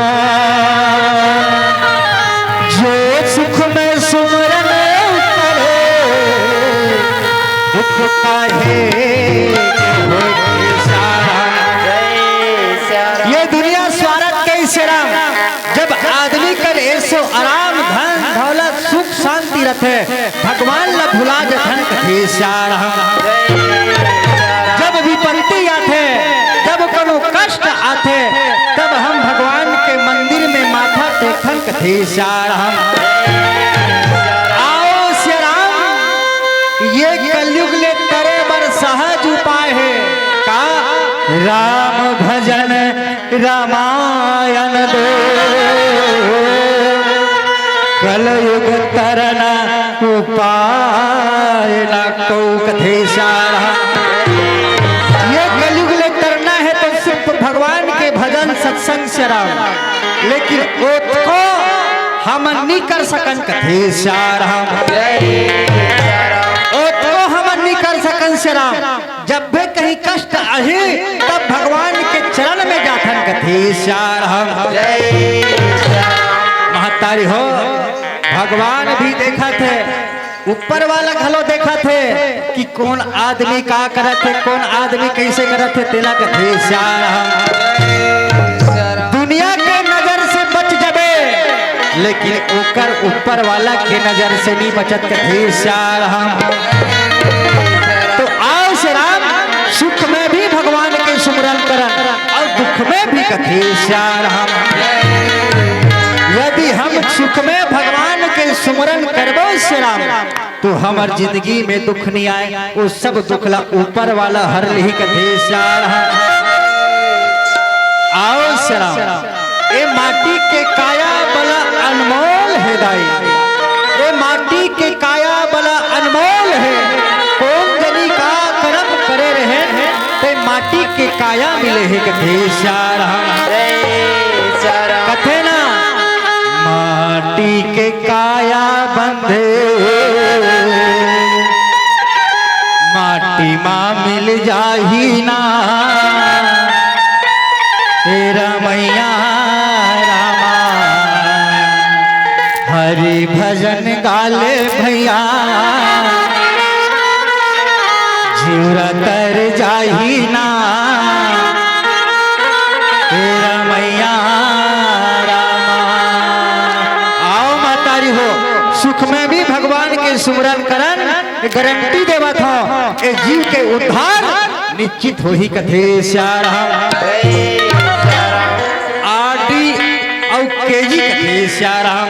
जो सुख में सुमरन करे, दुख काहे के होई सारा। ये दुनिया स्वारथ के सिरा, जब आदमी कर ऐसो आराम, धन दौलत, सुख शांति रथे, भगवान ला भुला जथन कथे सियाराम। जब विपत्ति आथे, जब कोनो कष्ट आथे, तब हम भगवान के मंदिर में माथा टेकथन कथे सियाराम। आओ सियाराम, ये कलयुग ले तरे बर सहज उपाय हे। का? राम भजन रामायण दो, कलयुग तरन उपाय न को कथे सियाराम। ये कलयुग ले तरना हे तो सिर्फ भगवान के भजन सत्संग सियाराम, लेकिन ओतको हमन नी कर सकन कथे सियाराम। ओतको हमन नी कर सकन सियाराम। जब भी कहीं कष्ट आही, तब भगवान के चरण में जाथन कथे सियाराम। महतारी हो, भगवान भी देखत हे, ऊपर वाला घलो देखत हे कि कोन आदमी का करत हे, कोन आदमी कइसे करत हे, तेला कथे सियाराम। दुनिया के नजर से बच जबे, लेकिन ओकर ऊपर वाला के नजर से नी बचत कथे सियाराम। तो आओ सियाराम, सुख में भी भगवान के सुमरन करन और दुख में भी कथे सियाराम। यदि हम सुख में भगवान के सुमरन करबो सियाराम, तो हमर जिंदगी में दुख नी आए, वो सब दुख ला ऊपर वाला हर लिही कथे सियाराम। आओ सियाराम, ए माटी के काया बला अनमोल हे दाई, ए माटी के काया बला अनमोल हे। कोन जनी का करम करे रहे, ते माटी के काया मिले हे कथे सियाराम। कथे ना, माटी के काया बंधे, माटी मा मिल जाही ना। हे रमैया रामा, हरि भजन गाले भैया, जिउरा तर जाही ना। हे रमैया रामा। आओ महतारी हो, सुख में भी भगवान के सुमरन करन, गारंटी देवत हों, ए जीव के उद्धार निश्चित होही कथे सियाराम। आरडी अउ केजी कथे सियाराम।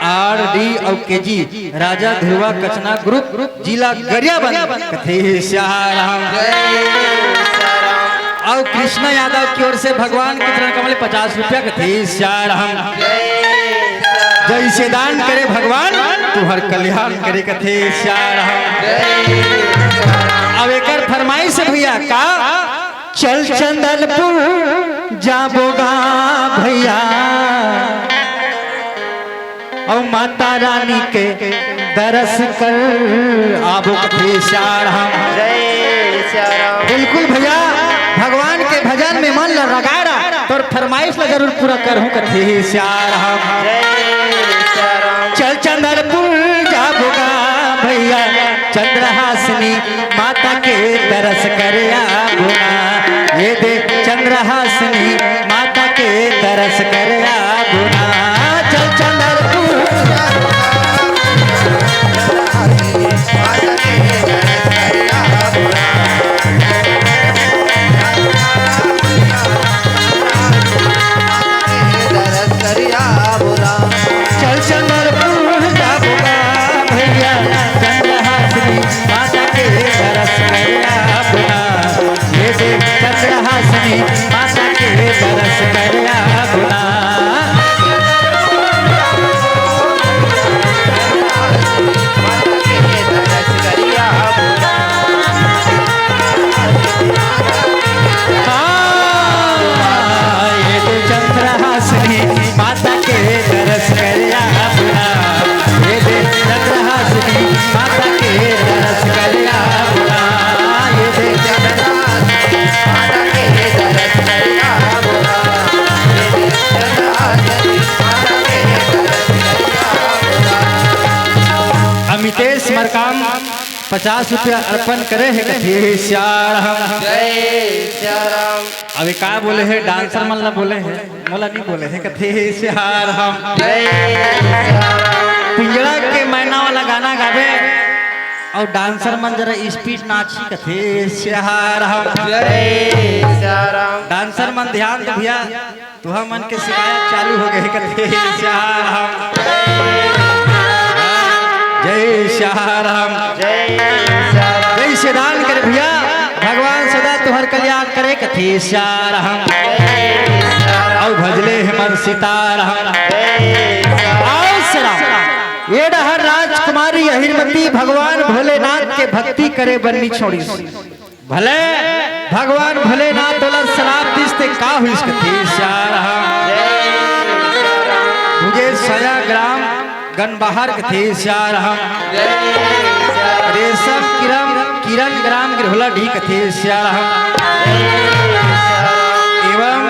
आरडी अउ केजी, राजा ध्रुवा कचना ग्रुप, जिला गरियाबंद कथे सियाराम। अउ कृष्णा यादव की ओर से भगवान के चरण कमल पचास रुपया कथे सियाराम। जैसे दान करे भगवान, तुहर कल्याण करे कथे सियाराम। अब एकर फरमाइश हे भैया का, चल चंदनपुर जाबो गा भैया, अउ माता रानी के दरस कर आबो कथे सियाराम। जय सियाराम। बिल्कुल भैया, भगवान के भजन में मन ल लगा रहा, तोर फरमाइश ल जरूर पूरा करहूं कथे सियाराम। जय सियाराम। चल चंदनपुर जाबो गा भैया, चंद्रहासिनी माता के दरस करे आबो ना। ये दे चंद्रहासिनी माता के दरस करे आबो ना। चल चंदनपुर चल चंदनपुर जाबो गा भैया, चंद्रहासिनी माता के दरस करे आबो ना। ये दे चंद्रहासिनी माता के दरस करे आबो ना। मरकाम पचास रुपया अर्पण करे हे कथे सियाराम। जय सियाराम। अबे का बोले हे, डांसर मन ला बोले हे, मोला नहीं बोले हे कथे सियाराम। जय सियाराम। पिंजड़ा के मैना वाला गाना गाबे अउ डांसर मन जरा स्पीड नाची कथे सियाराम। जय सियाराम। डांसर मन ध्यान दे भैया, तुहा मन के शिकायत चालू हो गए कथे सियाराम। जय सियाराम। जय सियाराम। जय सियाराम करे भैया, भगवान सदा तुहर कल्याण करे कथे सियाराम। अउ भजले हे मन सीताराम। अउ सियाराम। ये डहर राजकुमारी अहिरमती भगवान भोलेनाथ के भक्ति करे बर नी छोड़िस। भले भगवान भोलेनाथ ओला श्राप दिस ते का होइस कथे सियाराम। तुझे सया ग्राम गन बाहर कथे सियाराम। रेशम किरम किरण ग्राम गिरहुला ढी कथे सियाराम। एवं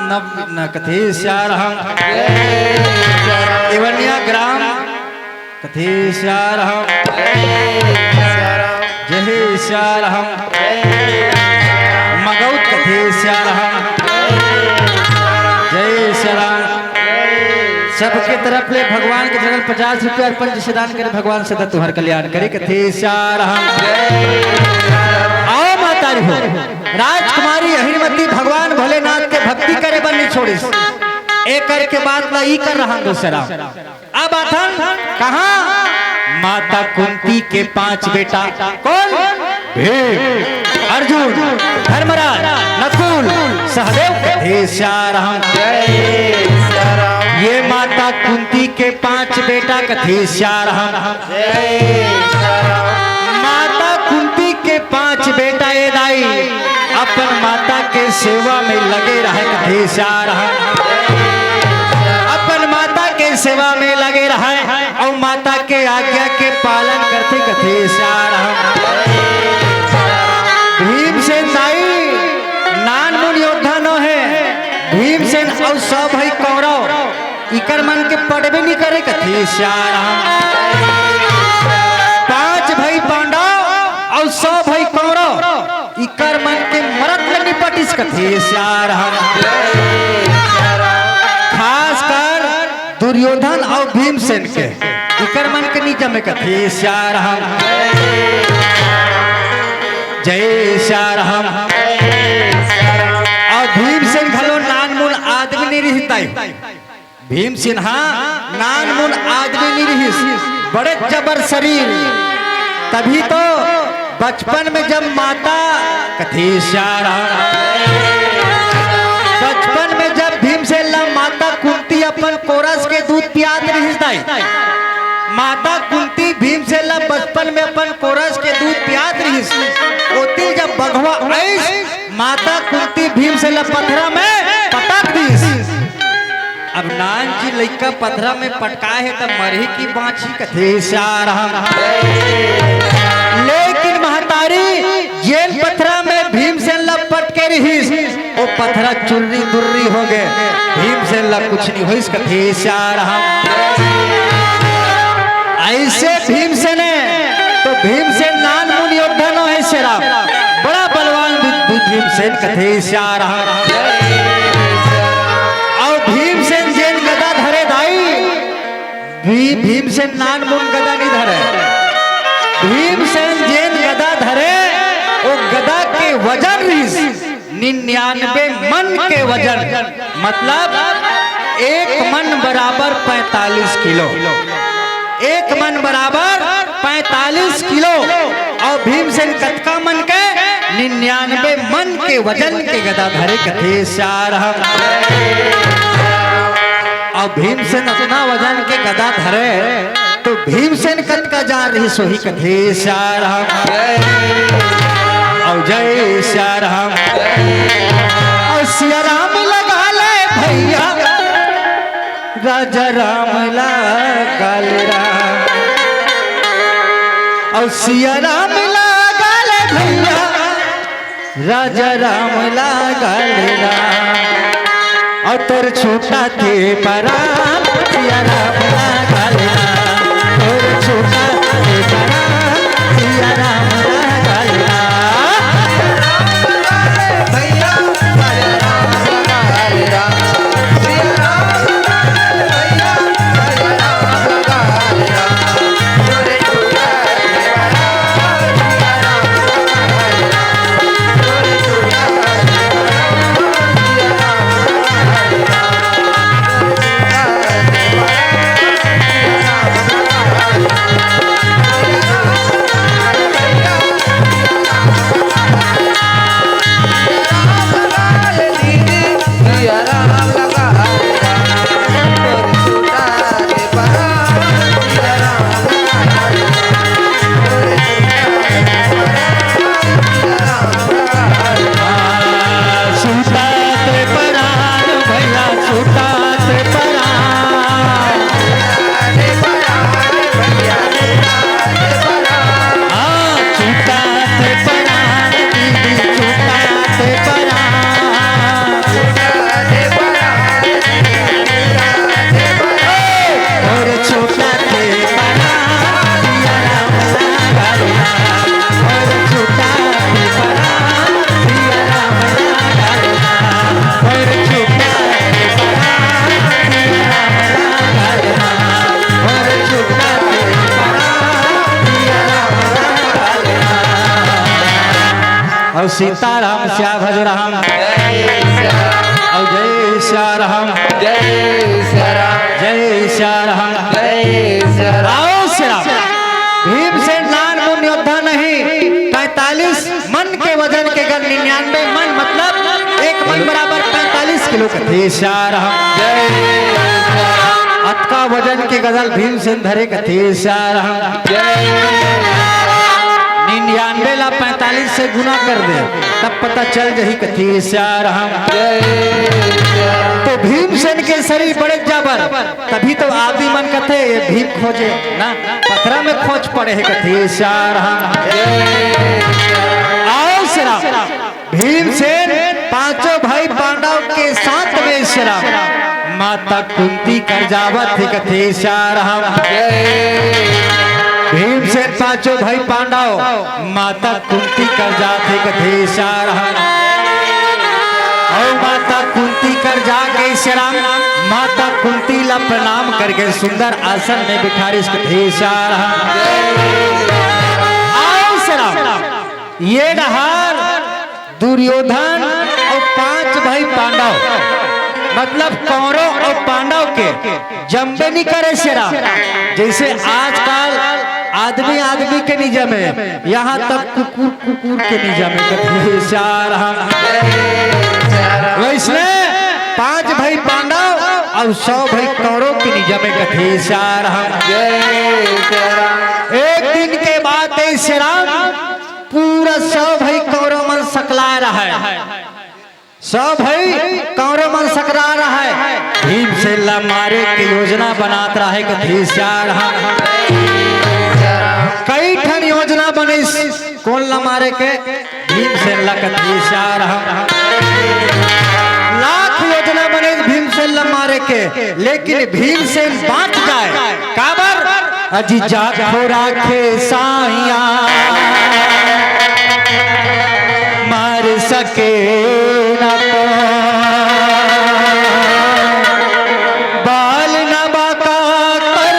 नव न कथे सियाराम। एवनिया ग्राम कथे सियाराम। जय सियाराम। मगौत कथे सियाराम। जय सियाराम। सबके तरफ ले भगवान के चरण पचास रुपया अर्पण जैसे दान करे, भगवान सदा तुम्हार कल्याण करे कथे सियाराम। आओ माता री हो, राजकुमारी अहिरमती भगवान भोलेनाथ के भक्ति करे बर नहीं छोड़िस। एक करके बात ला ई कर रहा दूसरा। अब आथन कहाँ? माता कुंती के पांच बेटा। कौन? भीम, अर्जुन, धर्मराज, नकुल, सहदेव कथे सियाराम। ये माता कुंती के पांच बेटा कथे सियाराम। माता कुंती के पांच बेटा ए दाई अपन माता के सेवा में लगे रहे कथे सियाराम। अपन माता के सेवा में लगे रहे अउ माता के आज्ञा के पालन करथे कथे सियाराम। भीमसेन दाई नानमुन योद्धा नो हे। भीमसेन अउ सौ भाई कौरव इकर मन के पड़बे नहीं करे कथे सियाराम। पांच भाई पांडव अउ सौ भाई कौरव इकर मन के मरत ले नहीं पटिस कथे सियाराम। खास कर दुर्योधन अउ भीमसेन के इकर मन के नहीं जमे कथे सियाराम। जय सियाराम। अउ भीमसेन घलो नानमुन आदमी नहीं रहिस दाई। भीमसेन हा नानमुन आदमी नहीं रहिस, बड़े जबर शरीर। तभी तो बचपन में जब माता कथे सियाराम, बचपन में जब भीमसेन ला माता कुंती अपन कोरस के दूध पियात रहिस दाई, माता कुंती भीमसेन ला बचपन में अपन कोरस के दूध पियात रहिस, ओती जब बघवा आइस, माता कुंती भीमसेन ला पथरा में पटक दिस। अब नान जी लइका पथरा में पटकाए हे त मरही की बांचही कथे सियाराम। लेकिन महतारी जेन पथरा में भीमसेन ला पटके रहिस, वो पथरा चुर्री दुर्री हो गए। भीमसेन ला कुछ नहीं होइस कथे सियाराम। ऐसे भीमसेन हे, तो भीमसेन नानमुन योद्धा नो हे सियाराम, बड़ा बलवान भी-, भी-, भीमसेन कथे सियाराम। अउ भीमसेन जेन गदा धरे दाई, भी-, भीमसेन नानमुन गदा नहीं धरे। भीमसेन जेन गदा धरे, वो गदा के वजन रहिस निन्यानवे मन के वजन, मतलब एक मन बराबर पैंतालीस किलो। एक मन बराबर पैंतालीस किलो। अउ भीमसेन कतका मन के? निन्यानवे मन के वजन के गदा धरे कथे सियाराम। अउ भीमसेन अतना वजन के गदा धरे, तो भीमसेन कतका जान रहिस होही कथे सियाराम। अउ जय सियाराम। अउ सियाराम लगा ले भैया, राजा राम लगा ले राम। अउ सियाराम लगा ले भैया, राजा राम लगा ले राम। अउ तोर छोटा के परान, सियाराम लगा ले राम। तोर छोटा के परान, सीताराम श्या भज राम। जय श्या राम। और जय श्या राम। जय श्या राम। जय श्या राम। जय श्या राम। आओ श्या राम। भीमसेन नान मुन योद्धा नहीं, पैंतालीस मन के वजन के गल निन्यानवे मन, मतलब एक मन बराबर पैंतालीस किलो कथे श्या राम। जय श्या राम। अतका वजन के गजल भीमसेन धरे कथे श्या राम। जय। निन्यानवे ला पैंतालीस से गुना कर दे, तब पता चल जही कथे श्या राम। जय। तो भीमसेन के शरीर बड़े जाबर, तभी तो आदमी मन कथे ये भीम खोजे ना, पथरा में खोज पड़े हे कथे श्या राम। जय। आओ श्या राम। भीमसेन पांचों भाई पांडव के साथ में श्या राम माता कुंती कर जावत हे कथे श्या राम। भीमसेन पांचों भाई पांडव माता कुंती कर जात हे कथे श्या राम। और माता कुंती कर जाके श्या राम माता कुंती ला प्रणाम करके सुंदर आसन में बिठारिस कथे श्या राम। आओ श्या राम। ये डहार दुर्योधन और पांच भाई पांडव, मतलब कौरव और पांडव के जमबे नहीं करे श्या राम। जैसे आजकल आदमी आदमी के नहीं जमे, यहाँ तक कुकुर कुकुर के नहीं जमे कथे श्या राम। वैसने पांच भाई पांडव और सौ भाई कौरव के नहीं जमे कथे श्या राम। एक दिन के बाद श्या राम पूरा सौ भाई कौरव मन सकला रहे, सौ भाई कौरव मन सकला रहे। भीमसेन ला मारे के योजना बनात रहे कथे श्या राम। कई ठन योजना बनिस, कोन ला मारे के? भीमसेन ला कथे श्या राम। लाख योजना बनिस भीमसेन ला मारे के, लेकिन भीमसेन बांच जाए। काबर? अजी जाखो राखे साइया, मार सके न तो, बाल न बाका कर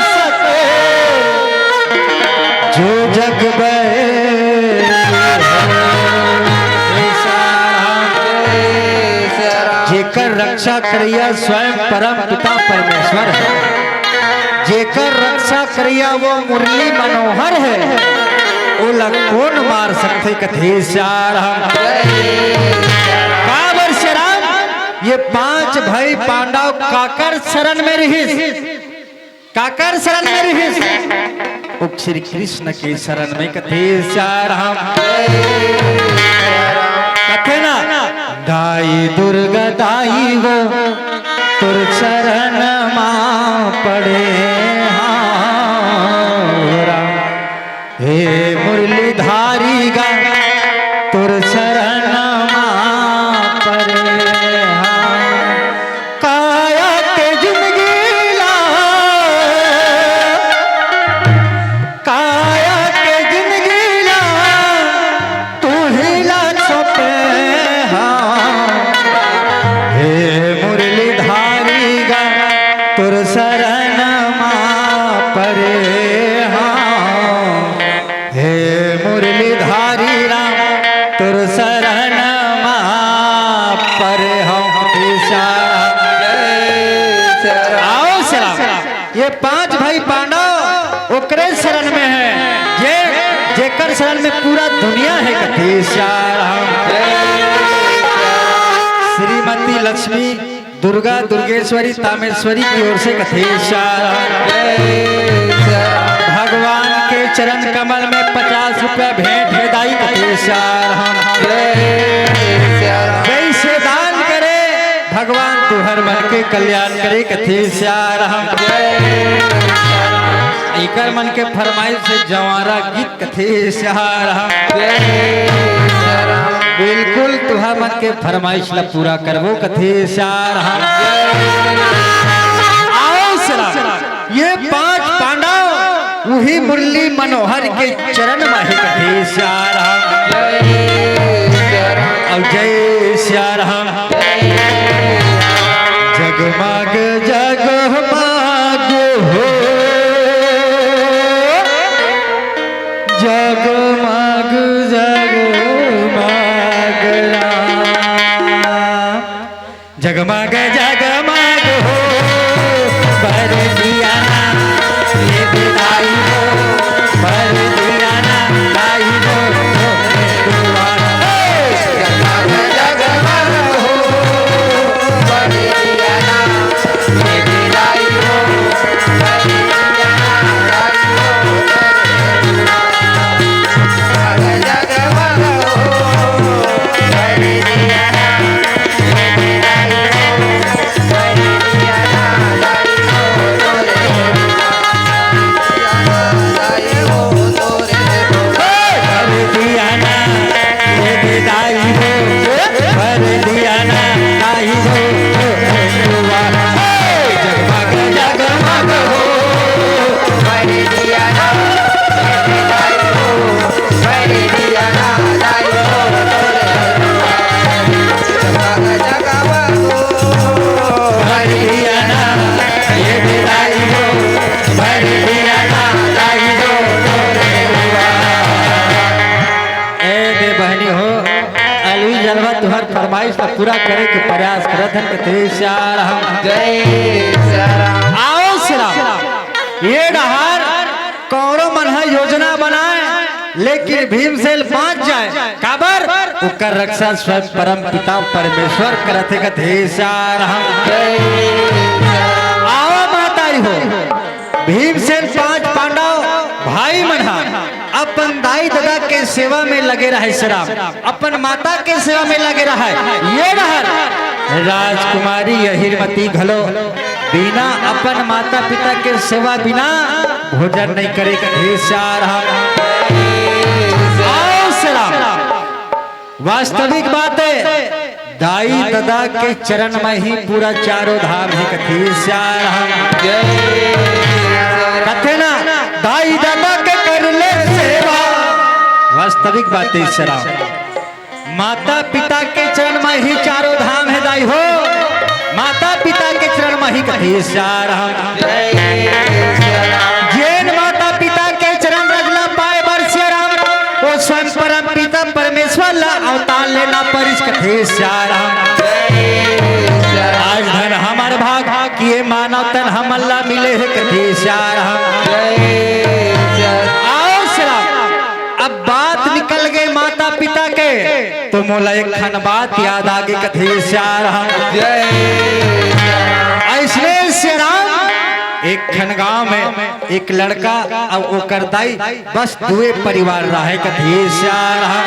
सके, जो जग बैरी है। जेकर रक्षा करैया स्वयं परम पिता परमेश्वर है, जेकर रक्षा करैया वो मुरली मनोहर है, ओला कोन मार सकथे कथे श्या राम। काबर श्या राम, ये पांच भाई पांडव काकर शरण में रिहिस, काकर शरण में रिहिस? ओ श्री कृष्ण के शरण में कथे श्या राम। कथे ना, दाई दुर्गा दाई वो तोर चरण मा पड़े हां राम। हे मुरलीधारी गा तोर चरण मा पड़े हां। काया के जिंदगी ला, काया के जिंदगी ला, तू ही ला सौंपे हां। हे मुरलीधारी गा, तोर शरण मा परे हां। हे मुरलीधारी राम, तोर शरण मा परे हौं। हे श्या राम। जय श्या राम। आओ श्या राम। ये पांच भाई पांडव ओकरे शरण में है, जे, जेकर शरण में पूरा दुनिया है। कथे श्या राम। जय श्या राम। श्रीमती लक्ष्मी दुर्गा दुर्गेश्वरी तामेश्वरी की ओर से कथे श्या राम। भगवान के चरण कमल में पचास रुपया भेंट हे दाई, कथे श्या राम। जैसे दान करे भगवान तुहर मन के कल्याण करे, कथे श्या राम। एकर मन के फरमाइश हे जवारा गीत कथे श्या राम। बिल्कुल तुहर मन के फरमाइश ला पूरा करबो कथे श्या राम। आओ श्या राम। ये पांच पांडव उही मुरली मनोहर के चरण मा हे कथे श्या राम। जय श्या राम। अउ जय श्या राम। जगमग जगमग हो, जगमग जगमग। जगमग जगमग हो बर दिया ना, ये दाई हो बर दिया ना, दाई हो। जगमग जगमग हो बर दिया ना, ये दाई हो बर दिया ना, दाई हो। जगमग जगमग हो बर दिया ना, ए दे बहनी हो, अलवी जलवा तुहर फरमाइश ला पूरा करे के प्रयास करत हन, कथे सियाराम। जय सियाराम। आओ सियाराम। ये डहार कौरव मन ह योजना बनाए, लेकिन भीमसेन बाँच जाए। काबर? ओकर रक्षा स्वयं परम पिता परमेश्वर करत हे, कथे सियाराम। आओ महतारी हो, भीमसेन पांच पांडव भाई मन ह अपन दाई ददा के सेवा में लगे रहय सियाराम, अपन माता के सेवा में लगे रहय। ये डहर राजकुमारी अहिरमती घलो बिना अपन माता पिता के सेवा बिना भोजन नहीं करे, कथे सियाराम। आओ सियाराम। वास्तविक बात हे, दाई ददा के चरण में ही पूरा चारों धाम हे, कथे सियाराम। कथे ना, दाई ददा के कर ले सेवा। वास्तविक बात हे सियाराम, माता पिता के चरण में ही चारों धाम हे दाई हो, माता पिता के चरण में ही, कथे सियाराम। जेन माता पिता के चरण रज ला पाए बर सियाराम, वो स्वयं परम पिता परमेश्वर ला अवतार लेना परिस, कथे सियाराम। आज धन हमर भाग कि ये मानव तन हमन ला मिले हे, कथे सियाराम। आओ सियाराम, अब बात निकल गए माता पिता के, तो मोला एक ठन बात याद आ गे, कथे सियाराम। अइसने सियाराम, एक ठन गांव में एक लड़का अउ ओकर दाई, बस दुए परिवार रहय, कथे सियाराम।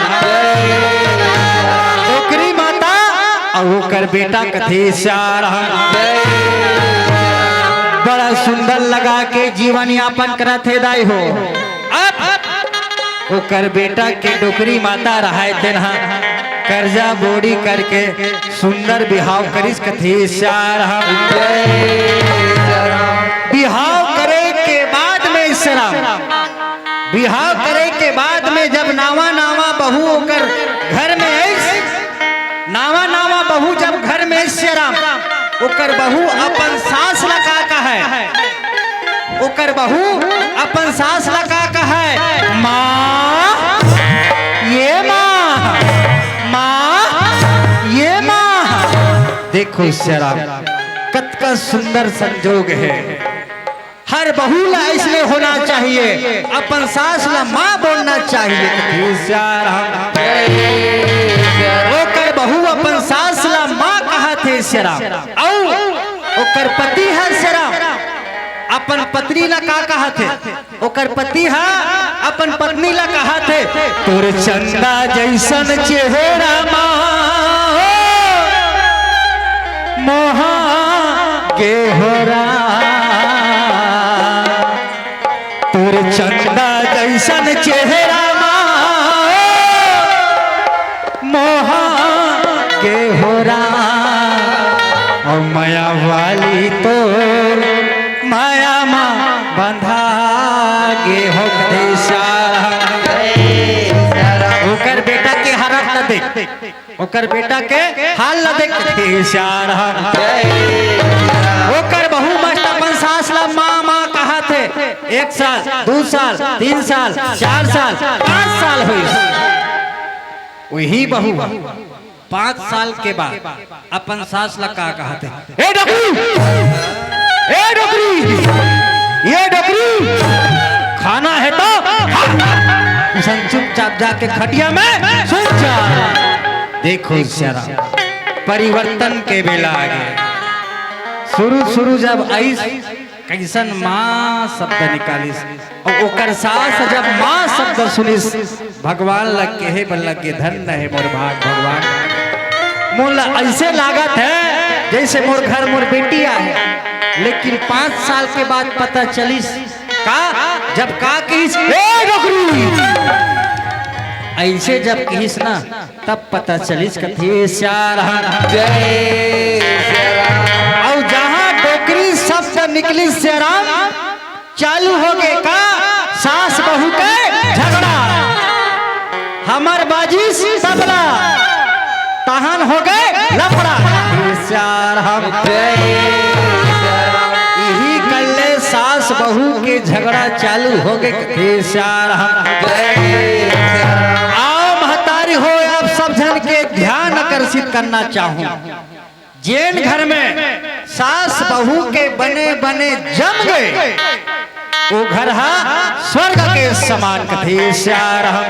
डोकरी माता अउ ओकर बेटा, कथे सियाराम। बड़ा सुंदर लगा के जीवन यापन करत हे दाई हो। अब ओकर बेटा के डोकरी माता रहय, तेन ह करजा बोड़ी करके सुंदर बिहाव करिस, कथे सियाराम। बिहाव करे के बाद में सियाराम, बिहाव करे के बाद में जब नावा नावा बहू ओकर घर में आइस, नावा नावा बहू जब घर में आइस सियाराम, ओकर बहू अपन सास ला का कहय? ओकर बहू अपन सास ला का कहय? माँ, ये माँ, माँ, ये माँ। देखो सियाराम, कतका सुंदर संजोग हे। हर बहू ला अइसने होना चाहिए, अपन सास ला माँ बोलना चाहिए। कथे सियाराम। ओकर बहू अपन सास ला माँ कहत हे सियाराम, अउ ओकर पति ह सियाराम अपन पत्नी ला का कहत हे? ओकर पति ह अपन पत्नी ला कहत हे, तोर चंदा जइसन चेहरा मा मोहा गे हो राम, तोर चंदा जइसन चेहरा मा मोहा गे हो राम, अउ मया वाली तोर मया मा बंधा गे हो। कथे सियाराम। ओकर बेटा के हालत ला देख, ओकर बेटा के हाल ला देख, कथे सियाराम। ओकर बहू मस्त अपन सास ला माँ, माँ कहत हे। एक साल, दू साल, तीन साल, चार साल, पाँच साल होइस। वही बहू पाँच साल के बाद अपन सास ला का कहत हे, "ए डोकरी, ए डोकरी, ये डोकरी, खाना है तो खा।" अइसन चुपचाप जाके खटिया में सूत जा। देखो सारा परिवर्तन के बेला आगे। शुरू शुरू जब आइस, कइसन माँ शब्द निकालिस, अउ ओकर सास जब माँ शब्द सुनिस, भगवान ला कहे बर लगे, "धन्य हे मोर भाग भगवान।" मोला अइसे लागत हे जइसे मोर घर मोर बेटी आहे, लेकिन पाँच साल के बाद पता चलिस का, जब का कहिस, "ए डोकरी," अइसे जब कहिस ना, तब पता चलिस कथे सियाराम। जय सियाराम। अउ जहाँ डोकरी शब्द निकलिस सियाराम, चालू होगे का सास बहू के झगड़ा। हमर बाजिस तबला, तहन होगे लफड़ा। सियाराम। जय सियाराम। इही कल्ले सास बहू के झगड़ा चालू होगे कथे सियाराम। जय सियाराम। आओ महतारी हो, आप सब झन के ध्यान आकर्षित करना चाहूं। जेन घर में सास बहू के बने बने जम गे, वो घर हा स्वर्ग के समान कथे सियाराम।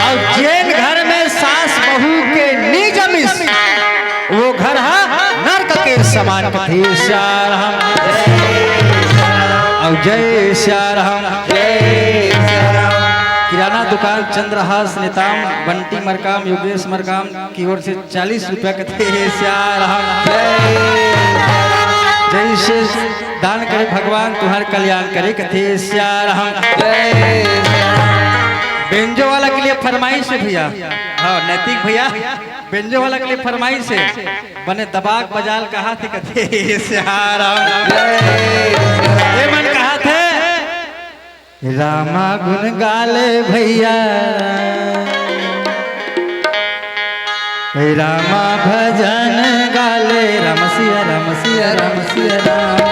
अउ जेन घर में सास बहू के नी जमिस, वो घर हा नरक के समान कथे सियाराम। अउ जय सियाराम। किराना दुकान चंद्रहास नेताम, बंटी मरकाम, योगेश मरकाम की ओर से चालीस रुपया कथे सियाराम। जइसे दान करे भगवान, तुम्हार कल्याण करे कथे सियाराम। बेंजो वाला के लिए फरमाइश हे भैया, हाँ नैतिक भैया, बेंजो वाला के लिए फरमाइश हे, बने दबाक बजाल कहाथे कथे सियाराम। ये मन कहाथे, रामा गुन गाले भैया, रामा भजन गाले, राम सिया राम सिया राम सिया राम।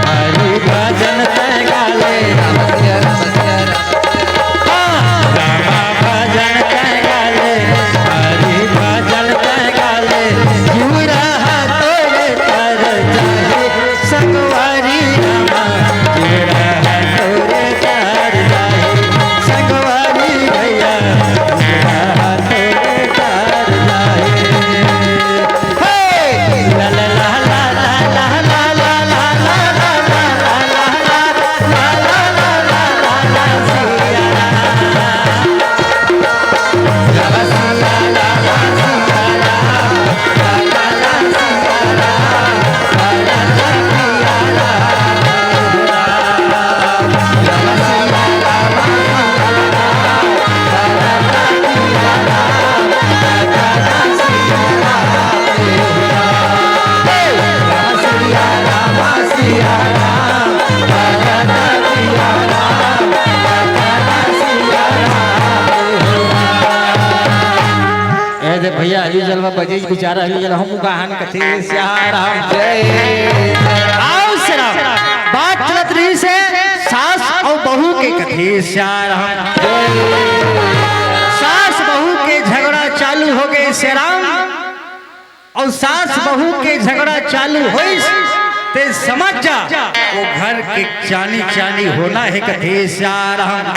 हरि भजन तै गाले, राम सिया राम सिया राम। हाँ, रामा भजन तै गाले, हरि भजन तै गाले, जीव रहा तोरे तर जाहि। संगवारी रामा, जीव रहा तोरे तर जाहि। संगवारी भैया, जीव रहा तोरे तर जाहि। हे! ला ला ला ला ए दे भैया, अभी जलवा बजे बेचारा, अभी जलवा हम गाहन कथे सियाराम। जय। आओ सियाराम, बात चलत रहिसे सास अउ बहू के कथे सियाराम। सास बहू के झगड़ा चालू होगे सियाराम। अउ सास बहू के झगड़ा चालू होइस, ते समझ जा, वो घर के चानी चानी होना हे कथे सियाराम।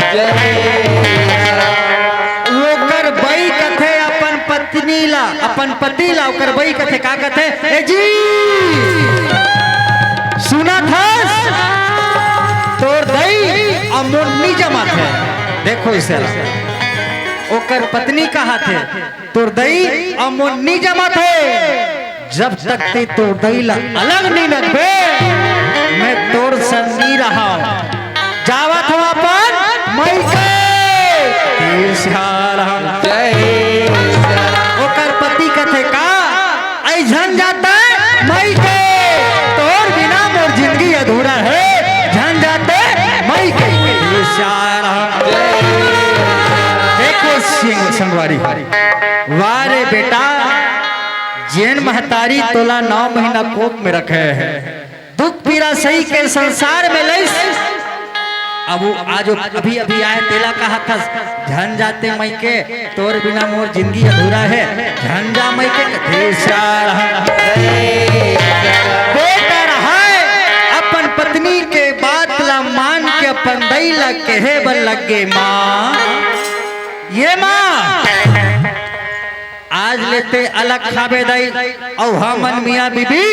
ओकर बई कथे अपन पत्नी ला, अपन पति ला, ओकर बई कथे का कथे, "ए जी, सुनत हस? तोर दई अउ मोर नी जमत हे।" देखो इसे ला, ओकर पत्नी कहाथे, "तोर दई अउ मोर नी जमत हे। जब तक ते तोर दई ला अलग नी रखबे, मैं तोर संग नी रहंव। जावत हंव अपन मइके।" जय सियाराम। ओकर पति कथे का, "अई झन जाते मइके, तोर बिना मोर जिंदगी अधूरा हे, झन जाते मइके।" जय सियाराम। देखो सिंह संगवारी, वाह रे बेटा, जेन महतारी तोला नौ महीना कोख में रखे हे, दुख पीरा सही के संसार में लइस, अब वो आज अभी अभी आए तेला कहत हस, झन जाते मइके, तोर बिना मोर जिंदगी अधूरा हे। झन जा मइके कथे सियाराम। बेटा रहय अपन पत्नी के बात ला मान के अपन दई ला कहे बर लगे, माँ, ये माँ, आज ले तैं अलग खाबे दई, अउ हमन मियाँ बीबी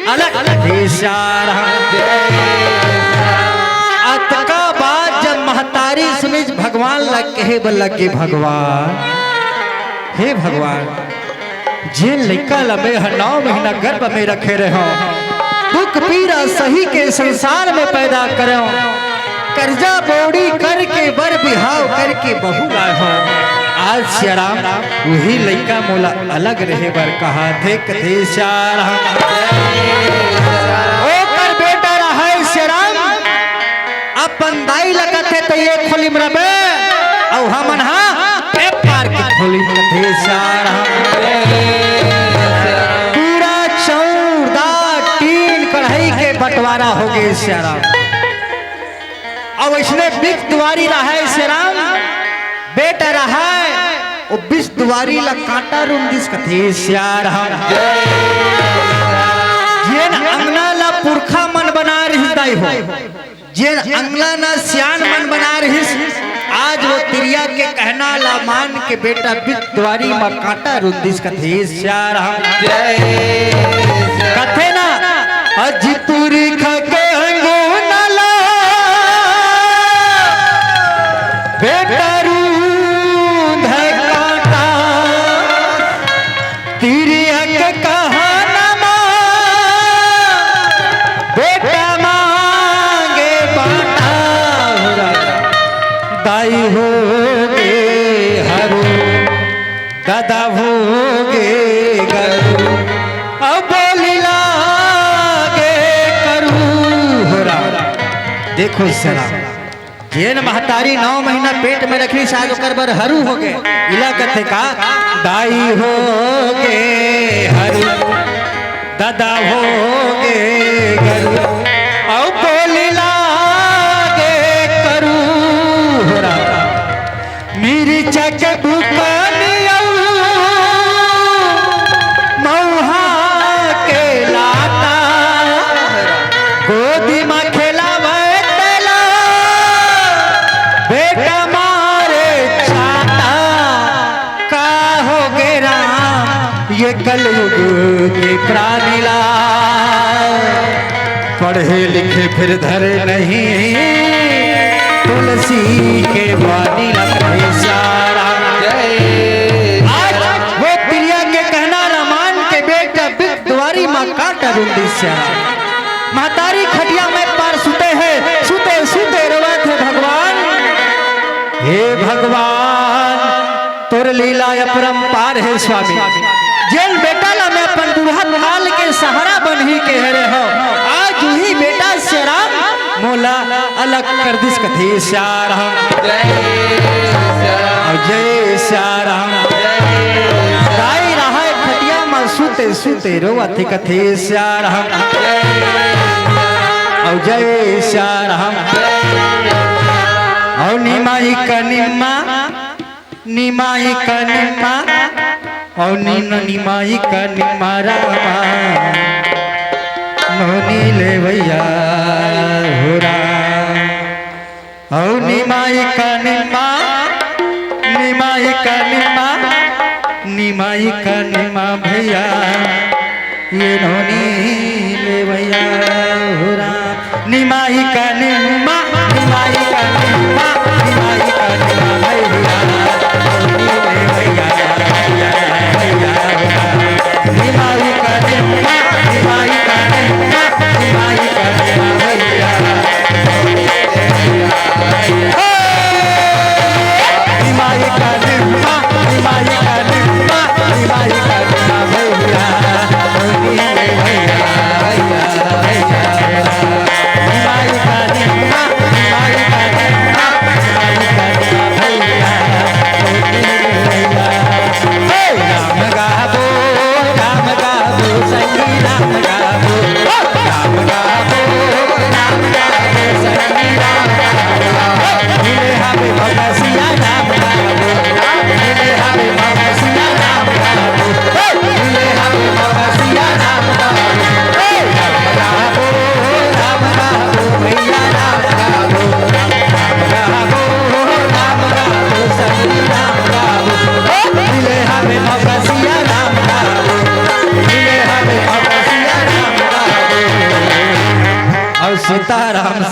अलग। कथे सियाराम। अतका बात जब महतारी सुनिस, भगवान ला कहे बर लगे, भगवान, हे भगवान, जेन लइका ला मैं ह नौ महीना गर्भ में रखे रहेंव, दुख पीरा सही के संसार में पैदा करेंव, करजा बोड़ी करके बर बिहाव करके बहू लाए हंव। आज सियाराम उही लइका मोला अलग रहे बर कहत हे। कथे सियाराम। ओकर बेटा रहय सियाराम, अपन दाई ला कथे त ये खोली में रबे, अउ हमन हा ए पार के खोली में। कथे सियाराम। पूरा चौर दार टीन कढ़ाई के बंटवारा होगे सियाराम। अउ अइसने बिस दुवारी रहय सियाराम, बेटा रहय, ओ बिस दुवारी ला कांटा रुंदिस। कथे सियाराम। जेन अंगना ला पुरखा मन बनाय रिहिस दाई हो, जेन अंगना ला सियान मन बनाय रिहिस, आज वो तिरिया के कहना ला मान के बेटा बिस दुवारी म कांटा रुंदिस। कथे सियाराम। कथे ना, अजी पुरखा के अंगना ला बेटा रूंध कांटा, तिरिया के कहना मा बेटा मांगे बांटा। दाई होगे हरू, दादा होगे गरू, अब बोली लागे करू। हो रहा, देखो सियाराम, जेन महतारी नौ महीना पेट में रखिस, आज ओकर बर हरू होगे। इला कथे का, दाई होगे हरू, दादा होगे गरू, अउ बोली लागे करू। हो रहा, मिर्चा के बुकनी अउ मउहा के लाटा, गोदी म खेलावय तेला, बेटा मारे चाटा। का होगे राम ये कलयुग के प्राणी ला, पढ़े लिखे फिर धरे नहीं तुलसी के बानी ला। कथे सियाराम। आज वो तिरिया के कहना ला मान के बेटा बिस दुवारी म कांटा रुंदिस सियाराम। महतारी खटिया में पार सुते हे, सुते सुते रोवत हे, भगवान, हे भगवान, तोर लीला अपरंपार हे स्वामी। जेन बेटा ला मैं अपन बुढ़त काल के सहारा बनही कहे रहेंव, आज उही बेटा सियाराम मोला अलग कर दिस। कथे सियाराम। जय सियाराम। दाई रहय खटिया म सुते सुते रोवत हे। कथे सियाराम। अउ जय सियाराम। अउ निमाई का निम्मा, निमाई का निम्मा, अउ नीन निमाई का निम्मा रामा, नोनी लेवइया हो राम। अउ निमाई का निम्मा, निमाई का निम्मा, निमाई का निम्मा भइया, ये नोनी लेवइया हो राम। निमाई का निम्मा, निमाई का निम्मा, निमाई का निम्मा भइया, नोनी लेवइया, भइया, भइया हो राम। निमाई का निम्मा, निमाई का निम्मा, निमाई का निम्मा भइया।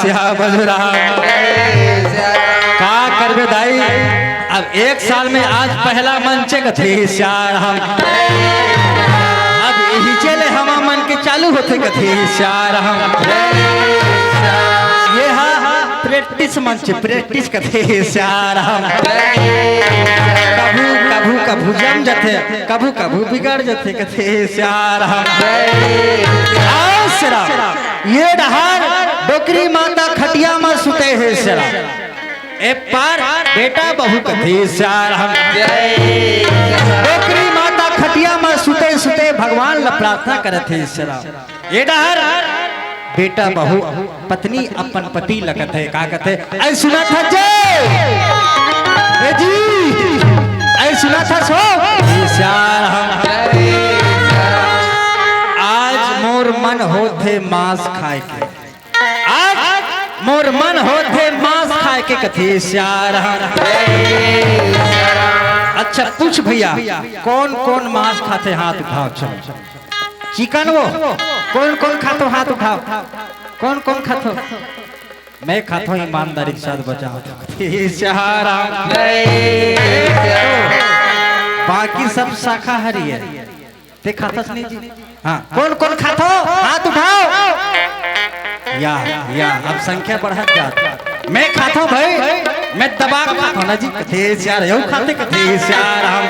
श्याम बजरा। का करबे दाई, अब एक साल में आज पहला मंच कथे श्याम। अब यही चले हमा मन के चालू होथे कथे श्याम। ये हा practice मंच, practice कथे श्याम। कभू कभू कभू जम जथे, कभू कभू बिगड़ जथे कथे श्याम। आओ श्याम, ये डहार डोकरी माता खटिया म सुते हे श्याम। ए पार बेटा बहू कथे श्याम। डोकरी माता खटिया म सुते सुते भगवान ल प्रार्थना करत हे श्याम। ए डहार बेटा बहू पत्नी अपन पति ल कथे, का कथे? ऐ सुनत हस जे, ए जी, ऐ सुनत हस हो? श्याम। आज मोर मन होथे मांस खाए के। आज मोर मन होथे मांस खाए के कथे श्याम। अच्छा पूछ भैया, कौन कौन मांस खाथे? हाथ उठाओ। चलो चिकन वो, कौन कौन खाथो? हाथ उठाओ। कौन कौन खाथो? मैं खाथो, ईमानदारी के साथ बताओ। श्याम। बाकी सब शाकाहारी है। ते खाथस नहीं जी? हाँ, कौन कौन खाथो? हाथ उठाओ। या, या, अब संख्या बढ़त जात। मैं खाथो भाई, मैं दबा के खाथो ना जी। कथे श्याम, यहू खाथे कथे श्याम।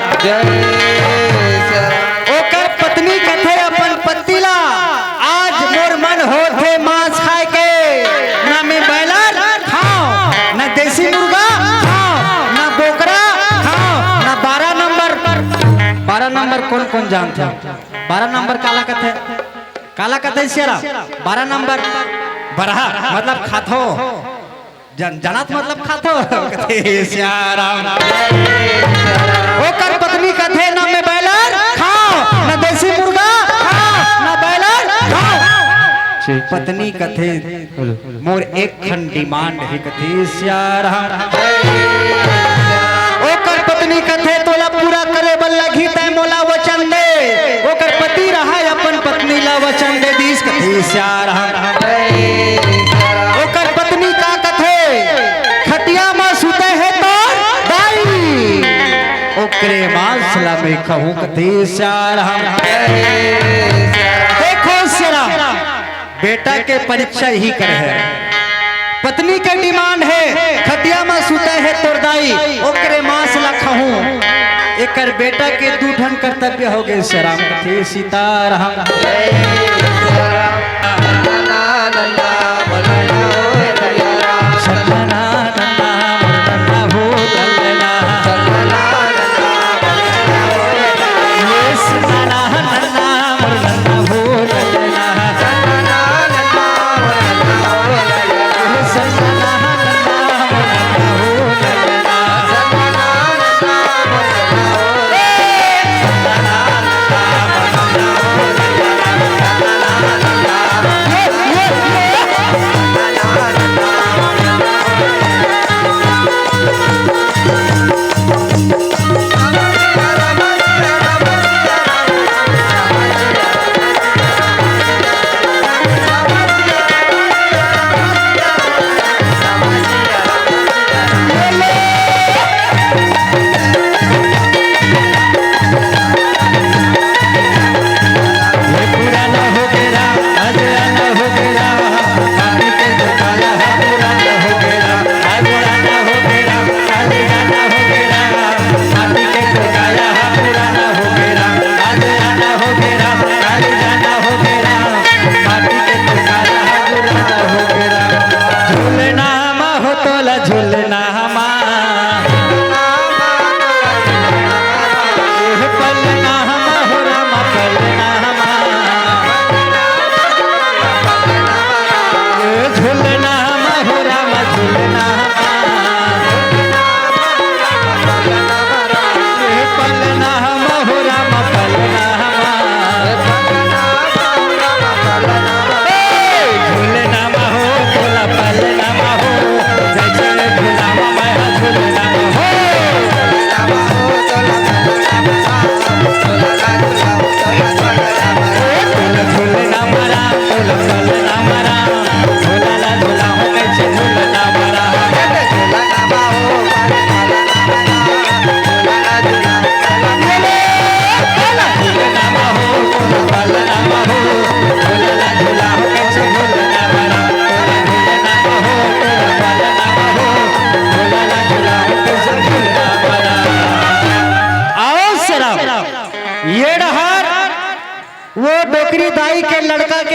ओकर पत्नी कथे अपन पति ला, आज मोर मन होथे मांस खाए के, ना मैं बॉयलर खाओ, ना देसी मुर्गा खाओ, ना बोकरा खाओ, ना बारह नंबर। बारह नंबर कौन कौन जानथे? बारह नंबर काला कथे? काला कथे श्याम? बारह नंबर बरहा, मतलब खाथो। जन-, जनत मतलब खाथो। कथे श्याम। ओकर पत्नी कथे, "ना मैं बॉयलर खाओ, ना देसी मुर्गा खाओ, ना बॉयलर खाओ।" ठीक, ठीक। पत्नी कथे, बोलो। मोर एक ठन demand हे कथे श्याम। ओकर पत्नी कथे, "तोला पूरा करे बर लगही, तैं मोला वचन दे।" ओकर पति रहा अपन पत्नी ला वचन दे दीस कथे श्याम। ओकर पत्नी का कथे, "खटिया म सुते हे तोर दाई, ओकरे मांस ला मैं खाहूं कथे श्याम।" देखो श्याम, बेटा के परीक्षा इही कर हे। पत्नी के demand हे, "खटिया म सुते हे तोर दाई, ओकरे मांस ला खाहूं।" एकर बेटा के दू ठन कर्तव्य हो गे श्याम। कथे सीताराम।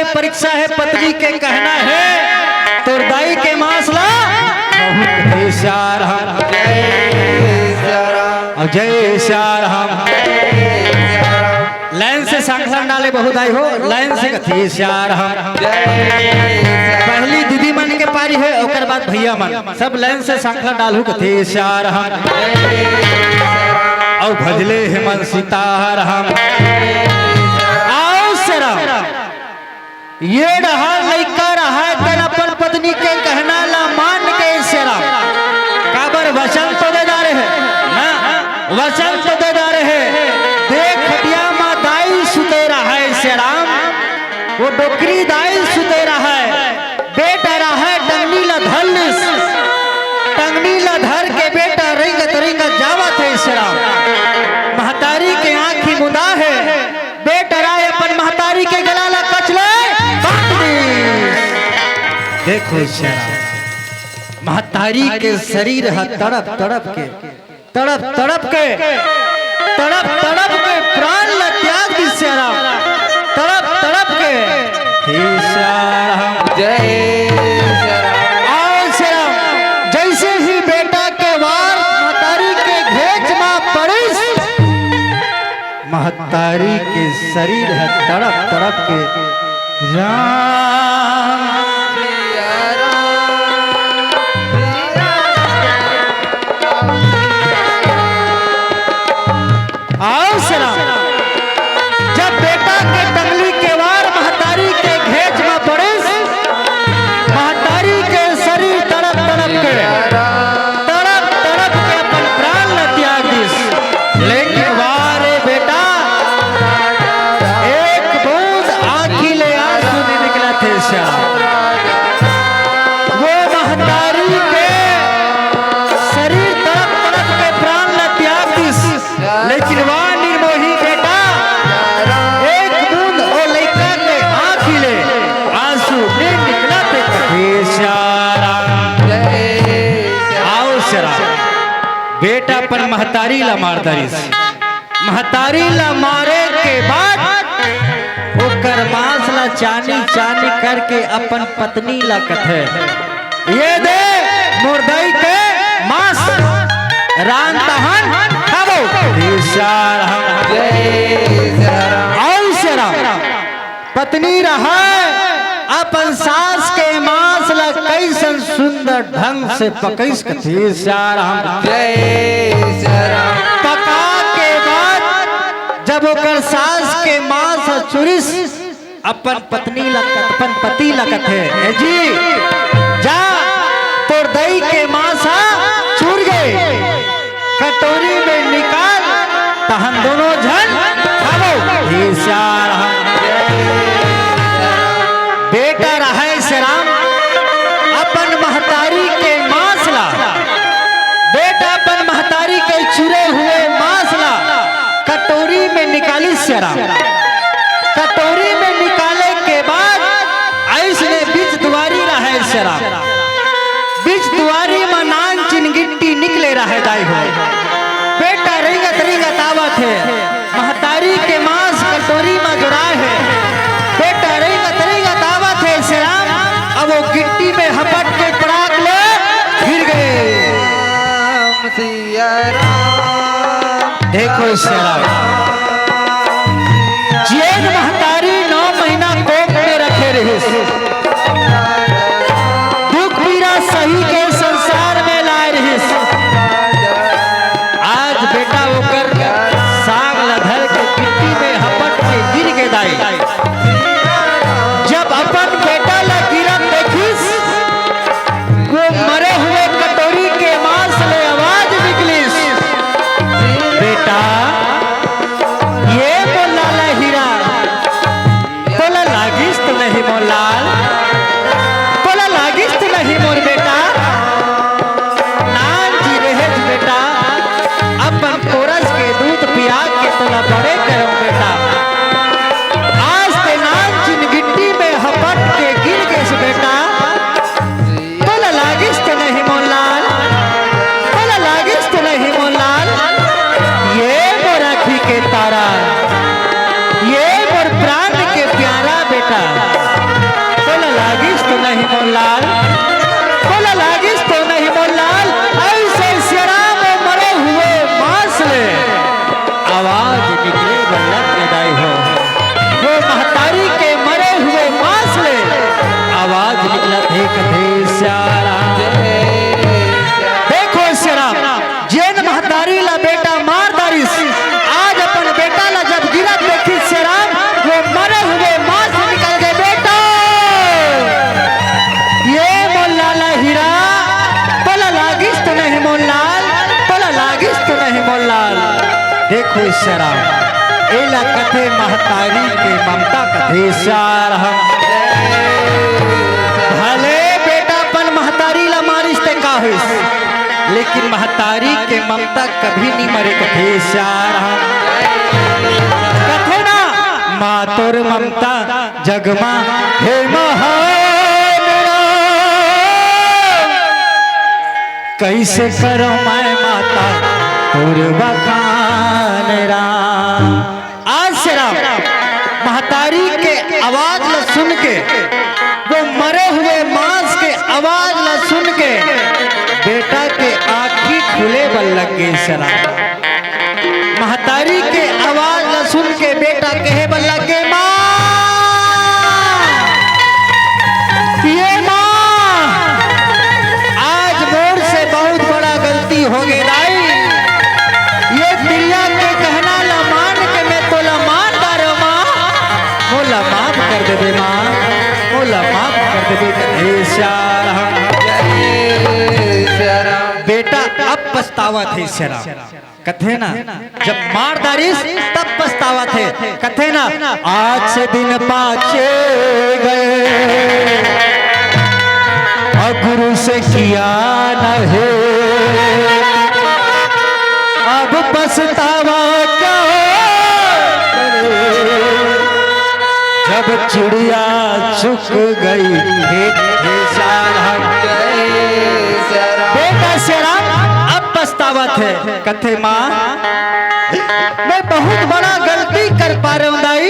परीक्षा हे, पत्नी के कहना हे, तोर दाई के मांस ला बहुत हे सियाराम। जय सियाराम। अब जय सियाराम। लाइन से सांखला डाले बहुत आए हो, लाइन से कथे सियाराम। पहली दीदी मन के पारी हे, ओकर बाद भैया मन। सब लाइन से सांखला डालहू कथे सियाराम। अउ भजले हे मन सीताराम। आओ सियाराम। ये डहर लइका रहय तेन अपन पत्नी के कहना ला मान के सियाराम। काबर वचन तो दे डारे हे ना, वचन तो दे डारे हे। देख खटिया मा दाई सुते रहय सियाराम, वो डोकरी दाई सुते रहय। बेटा रहय टंगनी ला धर लिस, टंगनी ला धर के बेटा रेंगत रेंगत जावत हे सियाराम। महतारी के आँखी मुंदा हे, बेटा रहय अपन महतारी के गला ला कचले बांध दिस। देखो सियाराम, महतारी के शरीर ह तड़प तड़प के तड़प तड़प के, तड़प तड़प के प्राण ला त्याग दिस सियाराम। तड़प तड़प के। हे सियाराम। जय सियाराम। आओ सियाराम। जैसे ही बेटा के वार महतारी के घेंच मा पड़िस, महतारी के शरीर ह तड़प तड़प के राम। आओ सियाराम। जब बेटा के टंगली के वार महतारी के घेंच म पड़िस, महतारी के शरीर तड़प तड़प के, तड़प तड़प के अपन प्राण ल त्याग दिस। लेकिन वाह रे बेटा, एक बूंद आँखी ले आंसू नइ निकलत हे सियाराम। वो महतारी के शरीर तड़प तड़प के प्राण ल त्याग दिस, लेकिन वाह निर्मोही बेटा, एक बूंद ओ लइका के आँखी ले आंसू नइ निकलत हे। हे सियाराम। आओ सियाराम। बेटा अपन महतारी ला मार डारिस। महतारी ला मारे के बाद ओकर मांस ला चानी चानी करके अपन पत्नी ला कथे, "ये दे मोर दाई के मांस, रांध तहन खाबो।" हे सियाराम। जय सियाराम। आओ सियाराम। पत्नी रहय, अपन सास के मांस ला कइसन सुंदर ढंग से पकइस कथे सियाराम। जय सियाराम। पका के बाद जब ओकर सास के मांस ह चुरिस, अपन पत्नी ला, अपन पति ला कथे, "ए जी, जा, तोर दई के मांस ह चुर गे।" कटोरी में निकाल, तहन दोनों झन खाबो। हे सियाराम। बेटा रहय सियाराम, अपन महतारी के मांस ला, बेटा अपन महतारी के चुरे हुए मांस ला कटोरी में निकालिस सियाराम। कटोरी में निकाले के बाद अइसने बीच दुवारी रहय सियाराम। बीच दुवारी म नानचिन गिट्टी निकले रहय दाई हो। बेटा रेंगत रेंगत आवत हे, महतारी के मांस कटोरी म जोराय हे। बेटा रेंगत रेंगत आवत हे सियाराम, अब वो गिट्टी में हपट के पड़ाक ले गिर गे। राम सिया राम। देखो सियाराम, जेन महतारी नौ महीना कोख में रखे रहिस, दुख पीरा सही के संसार में लाय रहिस, आज बेटा ओकर सांग ला धर के गिट्टी में हपट के गिर गे दाई। जब अपन बेटा ला गिरत देखिस, वो मरे हुए कटोरी के मांस ले आवाज निकलिस, "बेटा, ये मोर लाला हीरा, तोला लागिस तो नहीं मोर लाल, तोला लागिस तो नहीं मोर बेटा?" नान जी रहेच बेटा, अपन कोरस के दूध पिया के तोला बड़े करंव बेटा। आज ते नान चिन गिट्टी में हपट के गिर गेस बेटा। तोला लागिस तो नहीं मोर लाल, तोला लागिस तो नहीं मोर लाल। ये मोर आँखी के तारा, ये मोर प्राण के प्यारा बेटा, मोर लाल, तोला लागिस तो नहीं मोर लाल, अइसे सियाराम मरे हुए मांस ले आवाज निकले बल्लक में दाई हो। वो महतारी के मरे हुए मांस ले आवाज निकलत हे कथे सियाराम। देखो सियाराम, जेन महतारी ला बेटा मार डारिस, आज अपन बेटा ला जब गिरत देखिस सियाराम, वो मरे हुए मांस निकल गे, "बेटा, ये मोर लाला हीरा, तोला लागिस तो नहीं मोर लाल, तोला लागिस तो नहीं मोर लाल।" देखो सियाराम, एला कथे महतारी के ममता कथे सियाराम। भले बेटा अपन महतारी ला मारिस ते का होइस, लेकिन महतारी के ममता कभी नहीं मरे कथे सियाराम। कथे ना, माँ तोर ममता जग मा हे महान राम, कइसे करो मैं माता तोर बखान राम। आज सियाराम महतारी के आवाज ला सुन के, वो मरे हुए मांस के आवाज ला सुन के बेटा के आँखी खुले बर लग गे सियाराम। महतारी के आवाज ला सुन के बेटा कहे बर लग गे, "माँ, ये माँ, आज मोर से बहुत बड़ा गलती हो गे दाई। ये तिरिया के कहना ला मान के मैं तोला मार डारो माँ, मोला माफ कर देबे माँ, मोला माफ कर देबे।" कथे सियाराम। बेटा अब पछतावत हे सियाराम। कथे ना, जब मार डारिस तब पछतावत हे। कथे ना, आज से दिन पाछे गए, और गुरु से किया न हे, अब पछतावा क्या करे, जब चिड़िया चुग गई खेत के सार हम। बेटा सियाराम अब पछतावत हे, कथे माँ, मैं बहुत बड़ा गलती कर पारेंव दाई।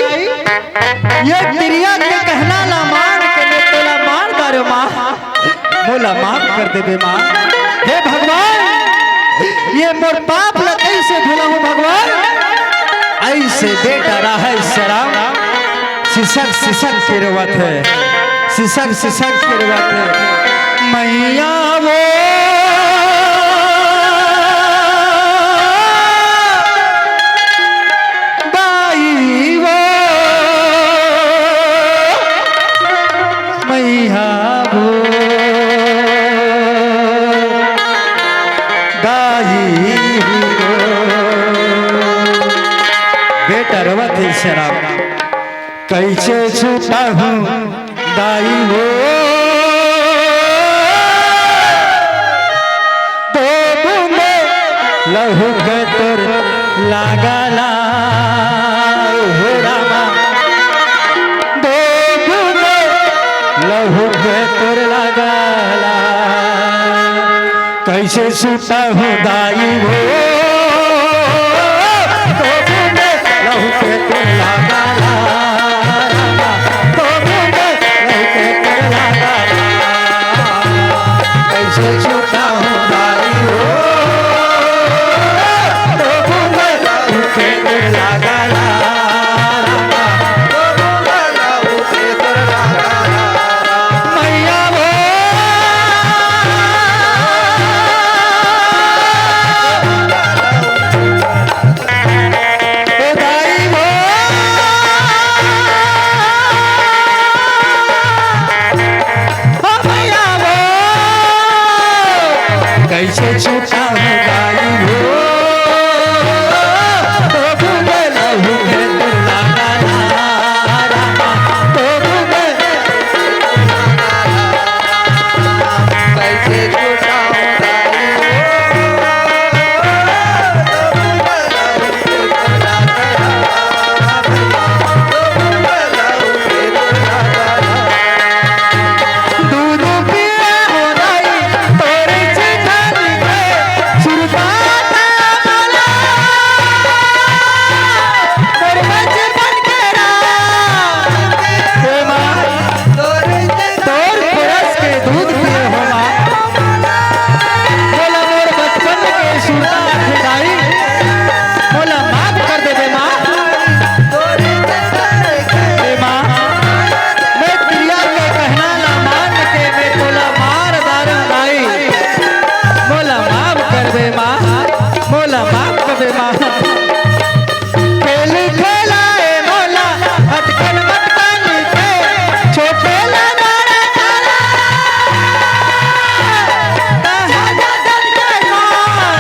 ये तिरिया के कहना ला मान के मैं तोला मार डारेंव माँ, मोला माफ कर देबे माँ। हे भगवान, ये मोर पाप ला कइसे धुलाहूँ भगवान? अइसे बेटा रहय सियाराम, सिसक सिसक के रोवत हे, सिसक सिसक के रोवत हे। मैया वो, दाई वो, मैया वो, दाई वो। बेटा रोवत हे सियाराम, कइसे छुपाहूँ दाई वो, दो बूंदे लहू के तोर लागा ला, हो रामा, दो बूंदे लहू के तोर लागा ला। कइसे सुतहूँ दाई वो, दो बूंदे लहू के तोर लागा ला, दो बूंदे लहू के तोर लागा ला। कइसे सुतहूँ दाई वो, दो बूंदे लहू के तोर लागा ला। मैया वो। खेल खेलाए मोला, अटकन मटकन के, छोटे ले बड़े करा। तहाँ जगत के माँ,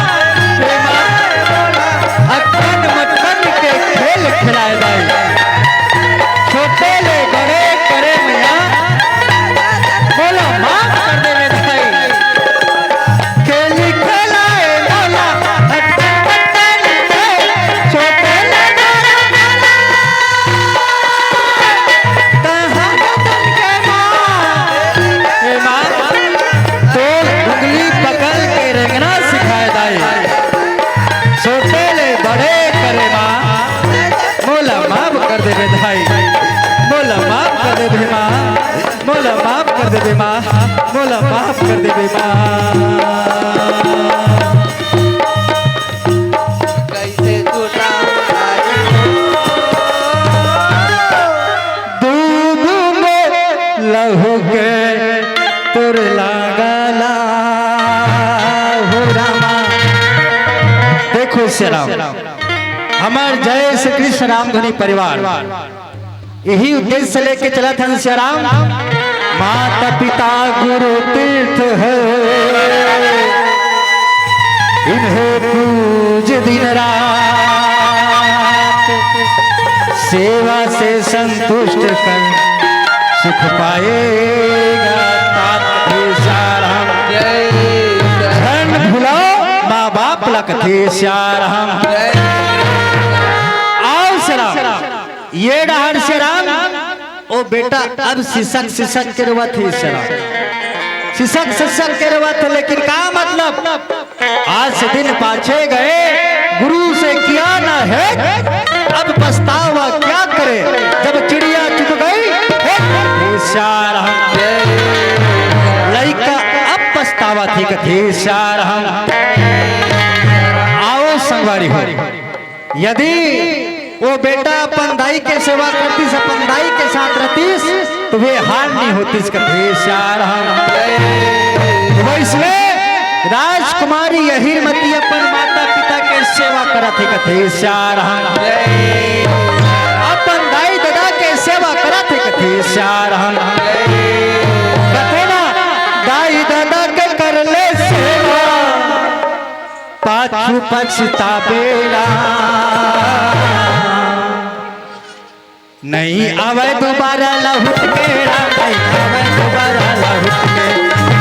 हे माँ, अटकन मटकन के खेल खेलाए दाई। छोटे ले बड़े करे मैया, मोला माफ कर दे रे दाई। खेल खेलाए मोला, अटकन मटकन के, छोटे ले बड़े करा। तहाँ जगत के माँ, हे माँ, तोर उंगली पकड़ के रेंगना सिखाए दाई। छोटे ले बड़े करे माँ, मोला माफ कर देबे दाई, मोला माफ कर देबे माँ, मोला माफ कर देबे माँ, मोला माफ कर देबे माँ। कैसे तू दू बूंद लहू के तोर लागला हो रामा। देखो श्री राम, हमार जय श्री कृष्ण रामधुनी परिवार, यही उद्देश्य से लेके चलत हन श्री राम। माता पिता गुरु तीर्थ है, इन्हें पूज दिन रात, सेवा से संतुष्ट कर सुख पाएगा तात। हे श्री राम। जय श्री राम। धन भुलाओ माँ बाप ला कथे श्री राम। जय श्री राम। आओ श्री राम। ये डहर श्री राम, ओ बेटा, अब सिसक सिसक के रोवत हे श्री राम। सिसक सिसक के रोवत हे, लेकिन का मतलब? आज से दिन पाछे गए, गुरु से किया ना है, अब पछतावा क्या करे, जब चिड़िया चुग गई। हे श्री राम। लइका अब पछतावत हे, कथे श्री राम। आओ संगवारी हो, यदि वो बेटा अपन दाई के सेवा करतिस, अपन दाई के साथ रहतिस, तो वे हाल नहीं होतिस, कथे श्री राम। वैसने राजकुमारी अहिरमती अपन माता पिता के सेवा करत हे, कथे श्री राम। अपन दाई ददा के सेवा करत हे, कथे श्री राम। कथे ना, दाई ददा के कर ले सेवा, पाछू पछताबे ला। नहीं आवे दोबारा लहुट के राम, नहीं आवे दोबारा लहुट के,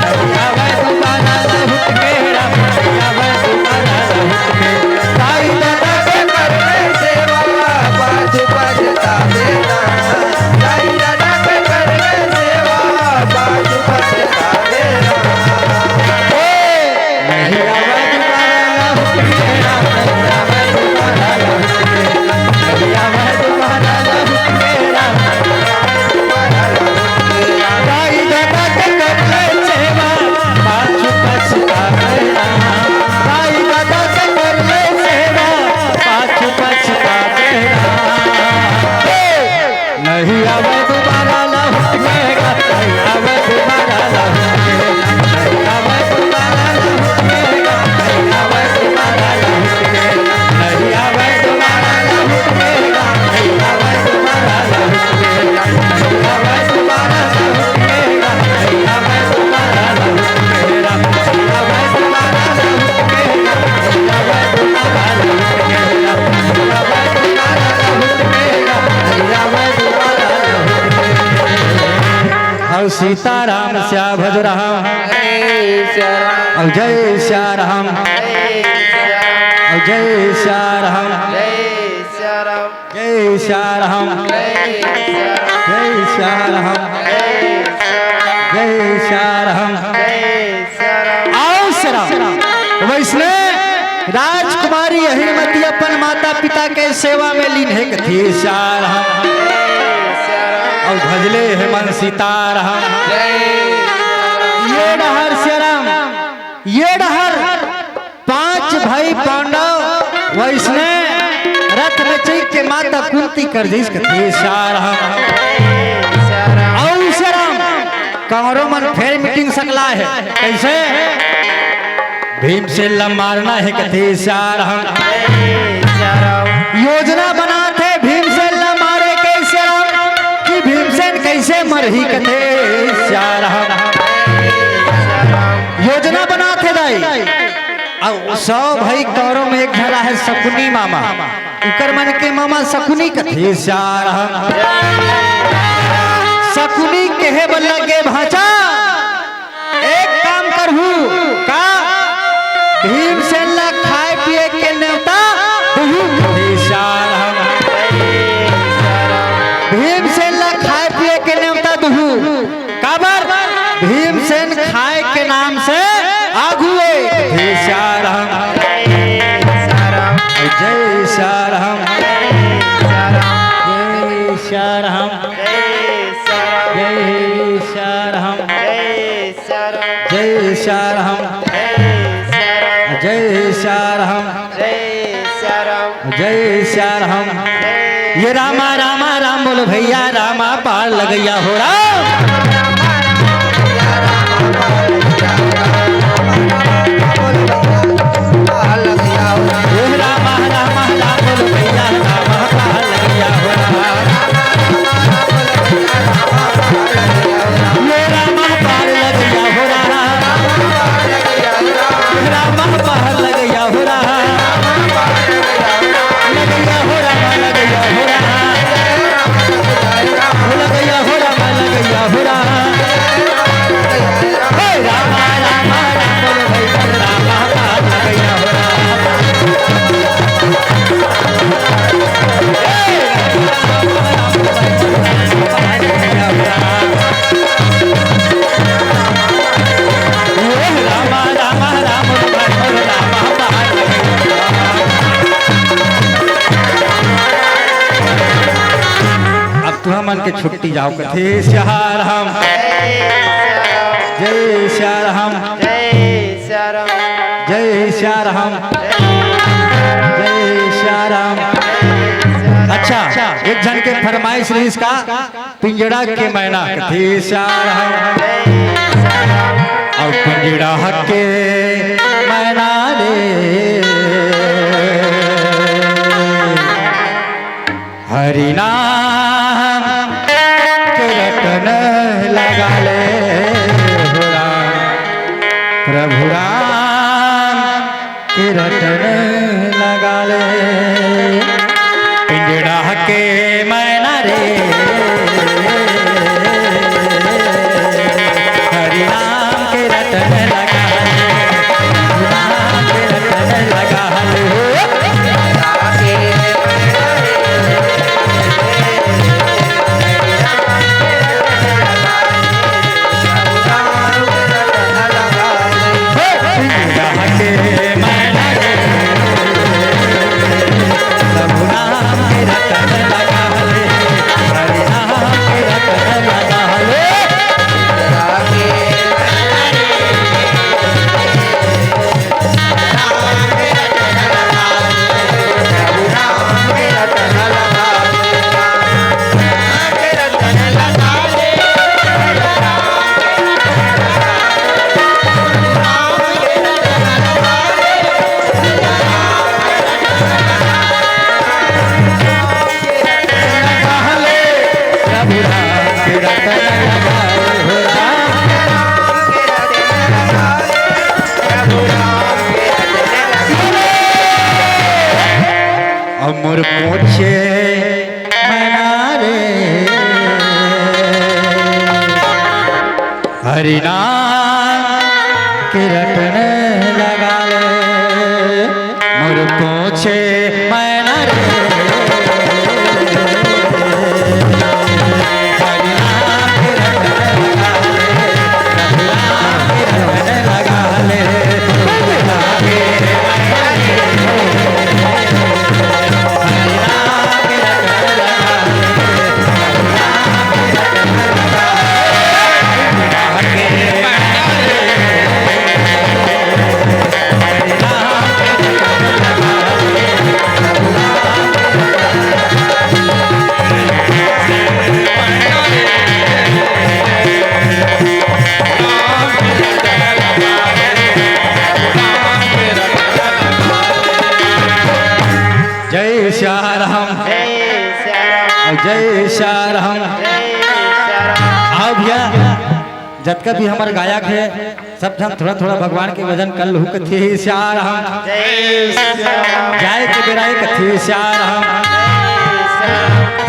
नहीं आवे दोबारा लहुट के राम, नहीं आवे दोबारा लहुट के। दाई ददा के कर ले सेवा, पाछू पछताबे ला। दाई ददा के कर ले सेवा, पाछू पछताबे ला। हे, नहीं आवे दोबारा लहुट के राम, नहीं आवे दोबारा लहुट के। नहीं आवे दोबारा लहुट के, नहीं आवे दोबारा लहुट के, नहीं आवे दोबारा लहुट के, नहीं आवे दोबारा लहुट के, नहीं आवे दोबारा लहुट के, नहीं आवे दोबारा लहुट के, नहीं आवे दोबारा लहुट के, नहीं आवे दोबारा लहुट के, नहीं आवे दोबारा लहुट के, नहीं आवे दोबारा लहुट के, नहीं आवे दोबारा लहुट के। और सीताराम श्याम भज रहा। जय श्री राम। और जय श्री राम। जय श्री राम। और जय श्री राम। जय श्री राम। जय श्री राम। जय श्री राम। जय श्री राम। जय श्री राम। जय श्री राम। जय श्री राम। आओ श्री राम। वैसने राजकुमारी अहिरमती अपन माता पिता के सेवा में लीन हे, कथे श्री राम। और भजले हे मन सीताराम। ये डहर श्री राम, ये डहर पांच भाई पांडव वैसने रथ नचई के माता कुंती कर जइस, कथे श्री राम। और श्री राम, कंवरो मन फेर मीटिंग सकला हे। कैसे? भीमसेन ला मारना हे कथे सियाराम। योजना बनात हे भीमसेन ला मारे के सियाराम, कि भीमसेन कइसे मरही कथे सियाराम। योजना बनात हे दाई। अउ सौ भाई कौरव में एक झन हे सकुनी मामा, उकर मन के मामा सकुनी कथे सियाराम। सकुनी कहे बर लगे, भांचा एक काम करहू का, भीमसेन ला खाए पिए के नेवता दुहू। भीमसेन ला खाए पिए के नेवता दुहू। काबर? भीमसेन खाए के नाम से आगू ए। जय सियाराम। जय सियाराम। जय सियाराम। जय सियाराम। जय सियाराम। जय सियाराम। जय सियाराम। ये रामा रामा राम बोलो भैया, रामा पार लगैया हो राम। ए रामा रामा राम बोलो भैया, रामा पार लगैया हो राम। ये रामा पार लगैया हो राम। रामा पार लगैया हो राम। लगैया हो राम, लगैया हो राम। हो लगैया हो राम, लगैया हो राम। हे रामा, रामा, राम बोलो भैया, रामा पार लगैया हो राम। अब तुहा मन के छुट्टी जाओ कथे सियाराम। जय सियाराम। जय सियाराम। जय सियाराम। जय सियाराम। अच्छा, एक झन के फरमाइश रहिस का, पिंजड़ा के मैना कथे सियाराम। अउ पिंजड़ा के मैना रे, हरि नाम के रटन लगा ले हो राम, प्रभु राम के रटन लगा ले। पिंजड़ा के मैना रे, हरि नाम के रटन लगा ले, प्रभु नाम के रटन लगा ले। अउ मोर पूछे मैना रे, हरि नाम के रटन लगा ले, मोर पूछे मैना रे। जय सिया राम। आओ भैया, जतका भी हमर गायक हे, सब झन थोड़ा थोड़ा भगवान के भजन कर लहू, कथे सिया राम। जाए के बेरा ए, कथे सिया राम।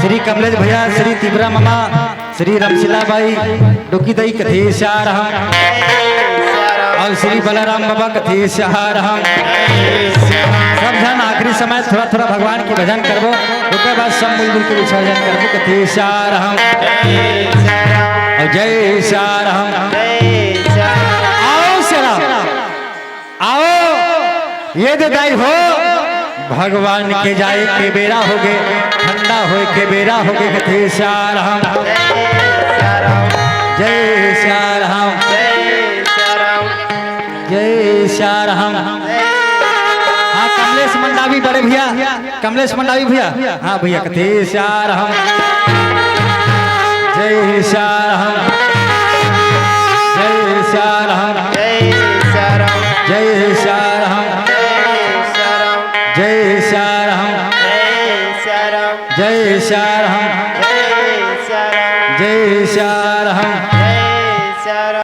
श्री कमलेश भैया, श्री तिबरा मामा, श्री रमशिला बाई, डोकी दाई, कथे सिया राम। अउ श्री बलराम बाबा, कथे सिया राम। सब झन आखिरी समय थोड़ा थोड़ा भगवान के भजन करबो, ओकर बाद सब मिलजुल के विसर्जन करबो, कथे सिया राम। अउ जय सिया राम। आओ सिया राम। आओ, ये दे दाई हो, भगवान के जाए के बेरा होगे, ठंडा होए के बेरा होगे, कथे सिया राम। जय सिया राम। जय सिया राम। हाँ, कमलेश मंडावी बड़े भैया, कमलेश मंडावी भैया, हाँ भैया, कथे सिया राम। जय सिया राम। जय सिया राम। जय सिया राम। जय सिया राम। जय सिया राम। जय सिया राम।